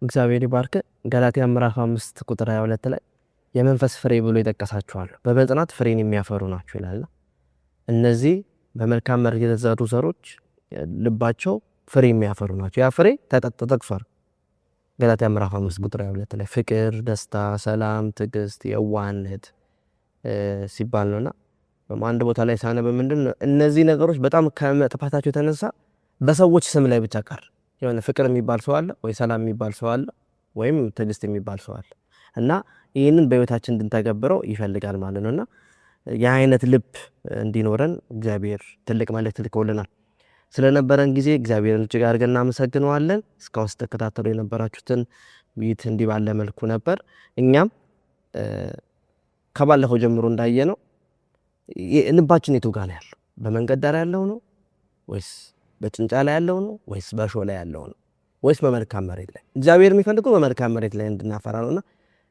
S1: እግዚአብሔር ይባርክ። ገላትያ ምዕራፍ 5 ቁጥር 22 ላይ የመንፈስ ፍሬ ብሎ ይጠቀሳቸዋል። በመጽናት ፍሬን የሚያፈሩ ናቸው ይላል። እነዚህ በመልካም መሬት የተዘሩ ዘሮች ልባቸው ፍሬ የሚያፈሩ ናቸው። ያ ፍሬ ተጠቅሷል። ገላትያ ምዕራፍ 5 ቁጥር 22 ላይ ፍቅር፣ ደስታ፣ ሰላም፣ ትዕግስት፣ የዋህነት ሲባል ነውና አንድ ቦታ ላይ ሳነብ ምንድን ነው እነዚህ ነገሮች በጣም ከመጥፋታቸው የተነሳ በሰዎች ስም ላይ ብቻ ቀር። የሆነ ፍቅር የሚባል ሰው አለ ወይ ሰላም የሚባል ሰው አለ ወይም ትዕግስት የሚባል ሰው አለ እና ይህንን በህይወታችን እንድንተገብረው ይፈልጋል ማለት ነውና የአይነት ልብ እንዲኖረን እግዚአብሔር ትልቅ መልእክት ልኮልናል። ስለነበረን ጊዜ እግዚአብሔርን እጅግ አድርገን እናመሰግነዋለን። እስካሁን ስትከታተሉ የነበራችሁትን ውይይት እንዲህ ባለ መልኩ ነበር። እኛም ከባለፈው ጀምሮ እንዳየነው ልባችን የቱ ጋር ነው ያለው? በመንገድ ዳር ያለው ነው ወይስ በጭንጫ ላይ ያለው ነው ወይስ በእሾህ ላይ ያለው ነው ወይስ በመልካም መሬት ላይ? እግዚአብሔር የሚፈልገው በመልካም መሬት ላይ እንድናፈራ ነውና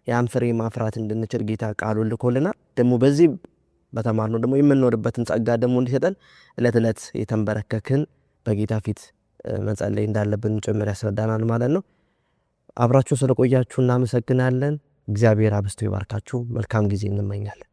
S1: ያን ፍሬ ማፍራት እንድንችል ጌታ ቃሉን ልኮልናል። ደግሞ በዚህ በተማርነው ደግሞ የምንኖርበትን ጸጋ ደግሞ እንዲሰጠን እለት እለት የተንበረከክን በጌታ ፊት መጸለይ እንዳለብን ጭምር ያስረዳናል ማለት ነው። አብራችሁ ስለቆያችሁ እናመሰግናለን። እግዚአብሔር አብዝቶ ይባርካችሁ። መልካም ጊዜ እንመኛለን።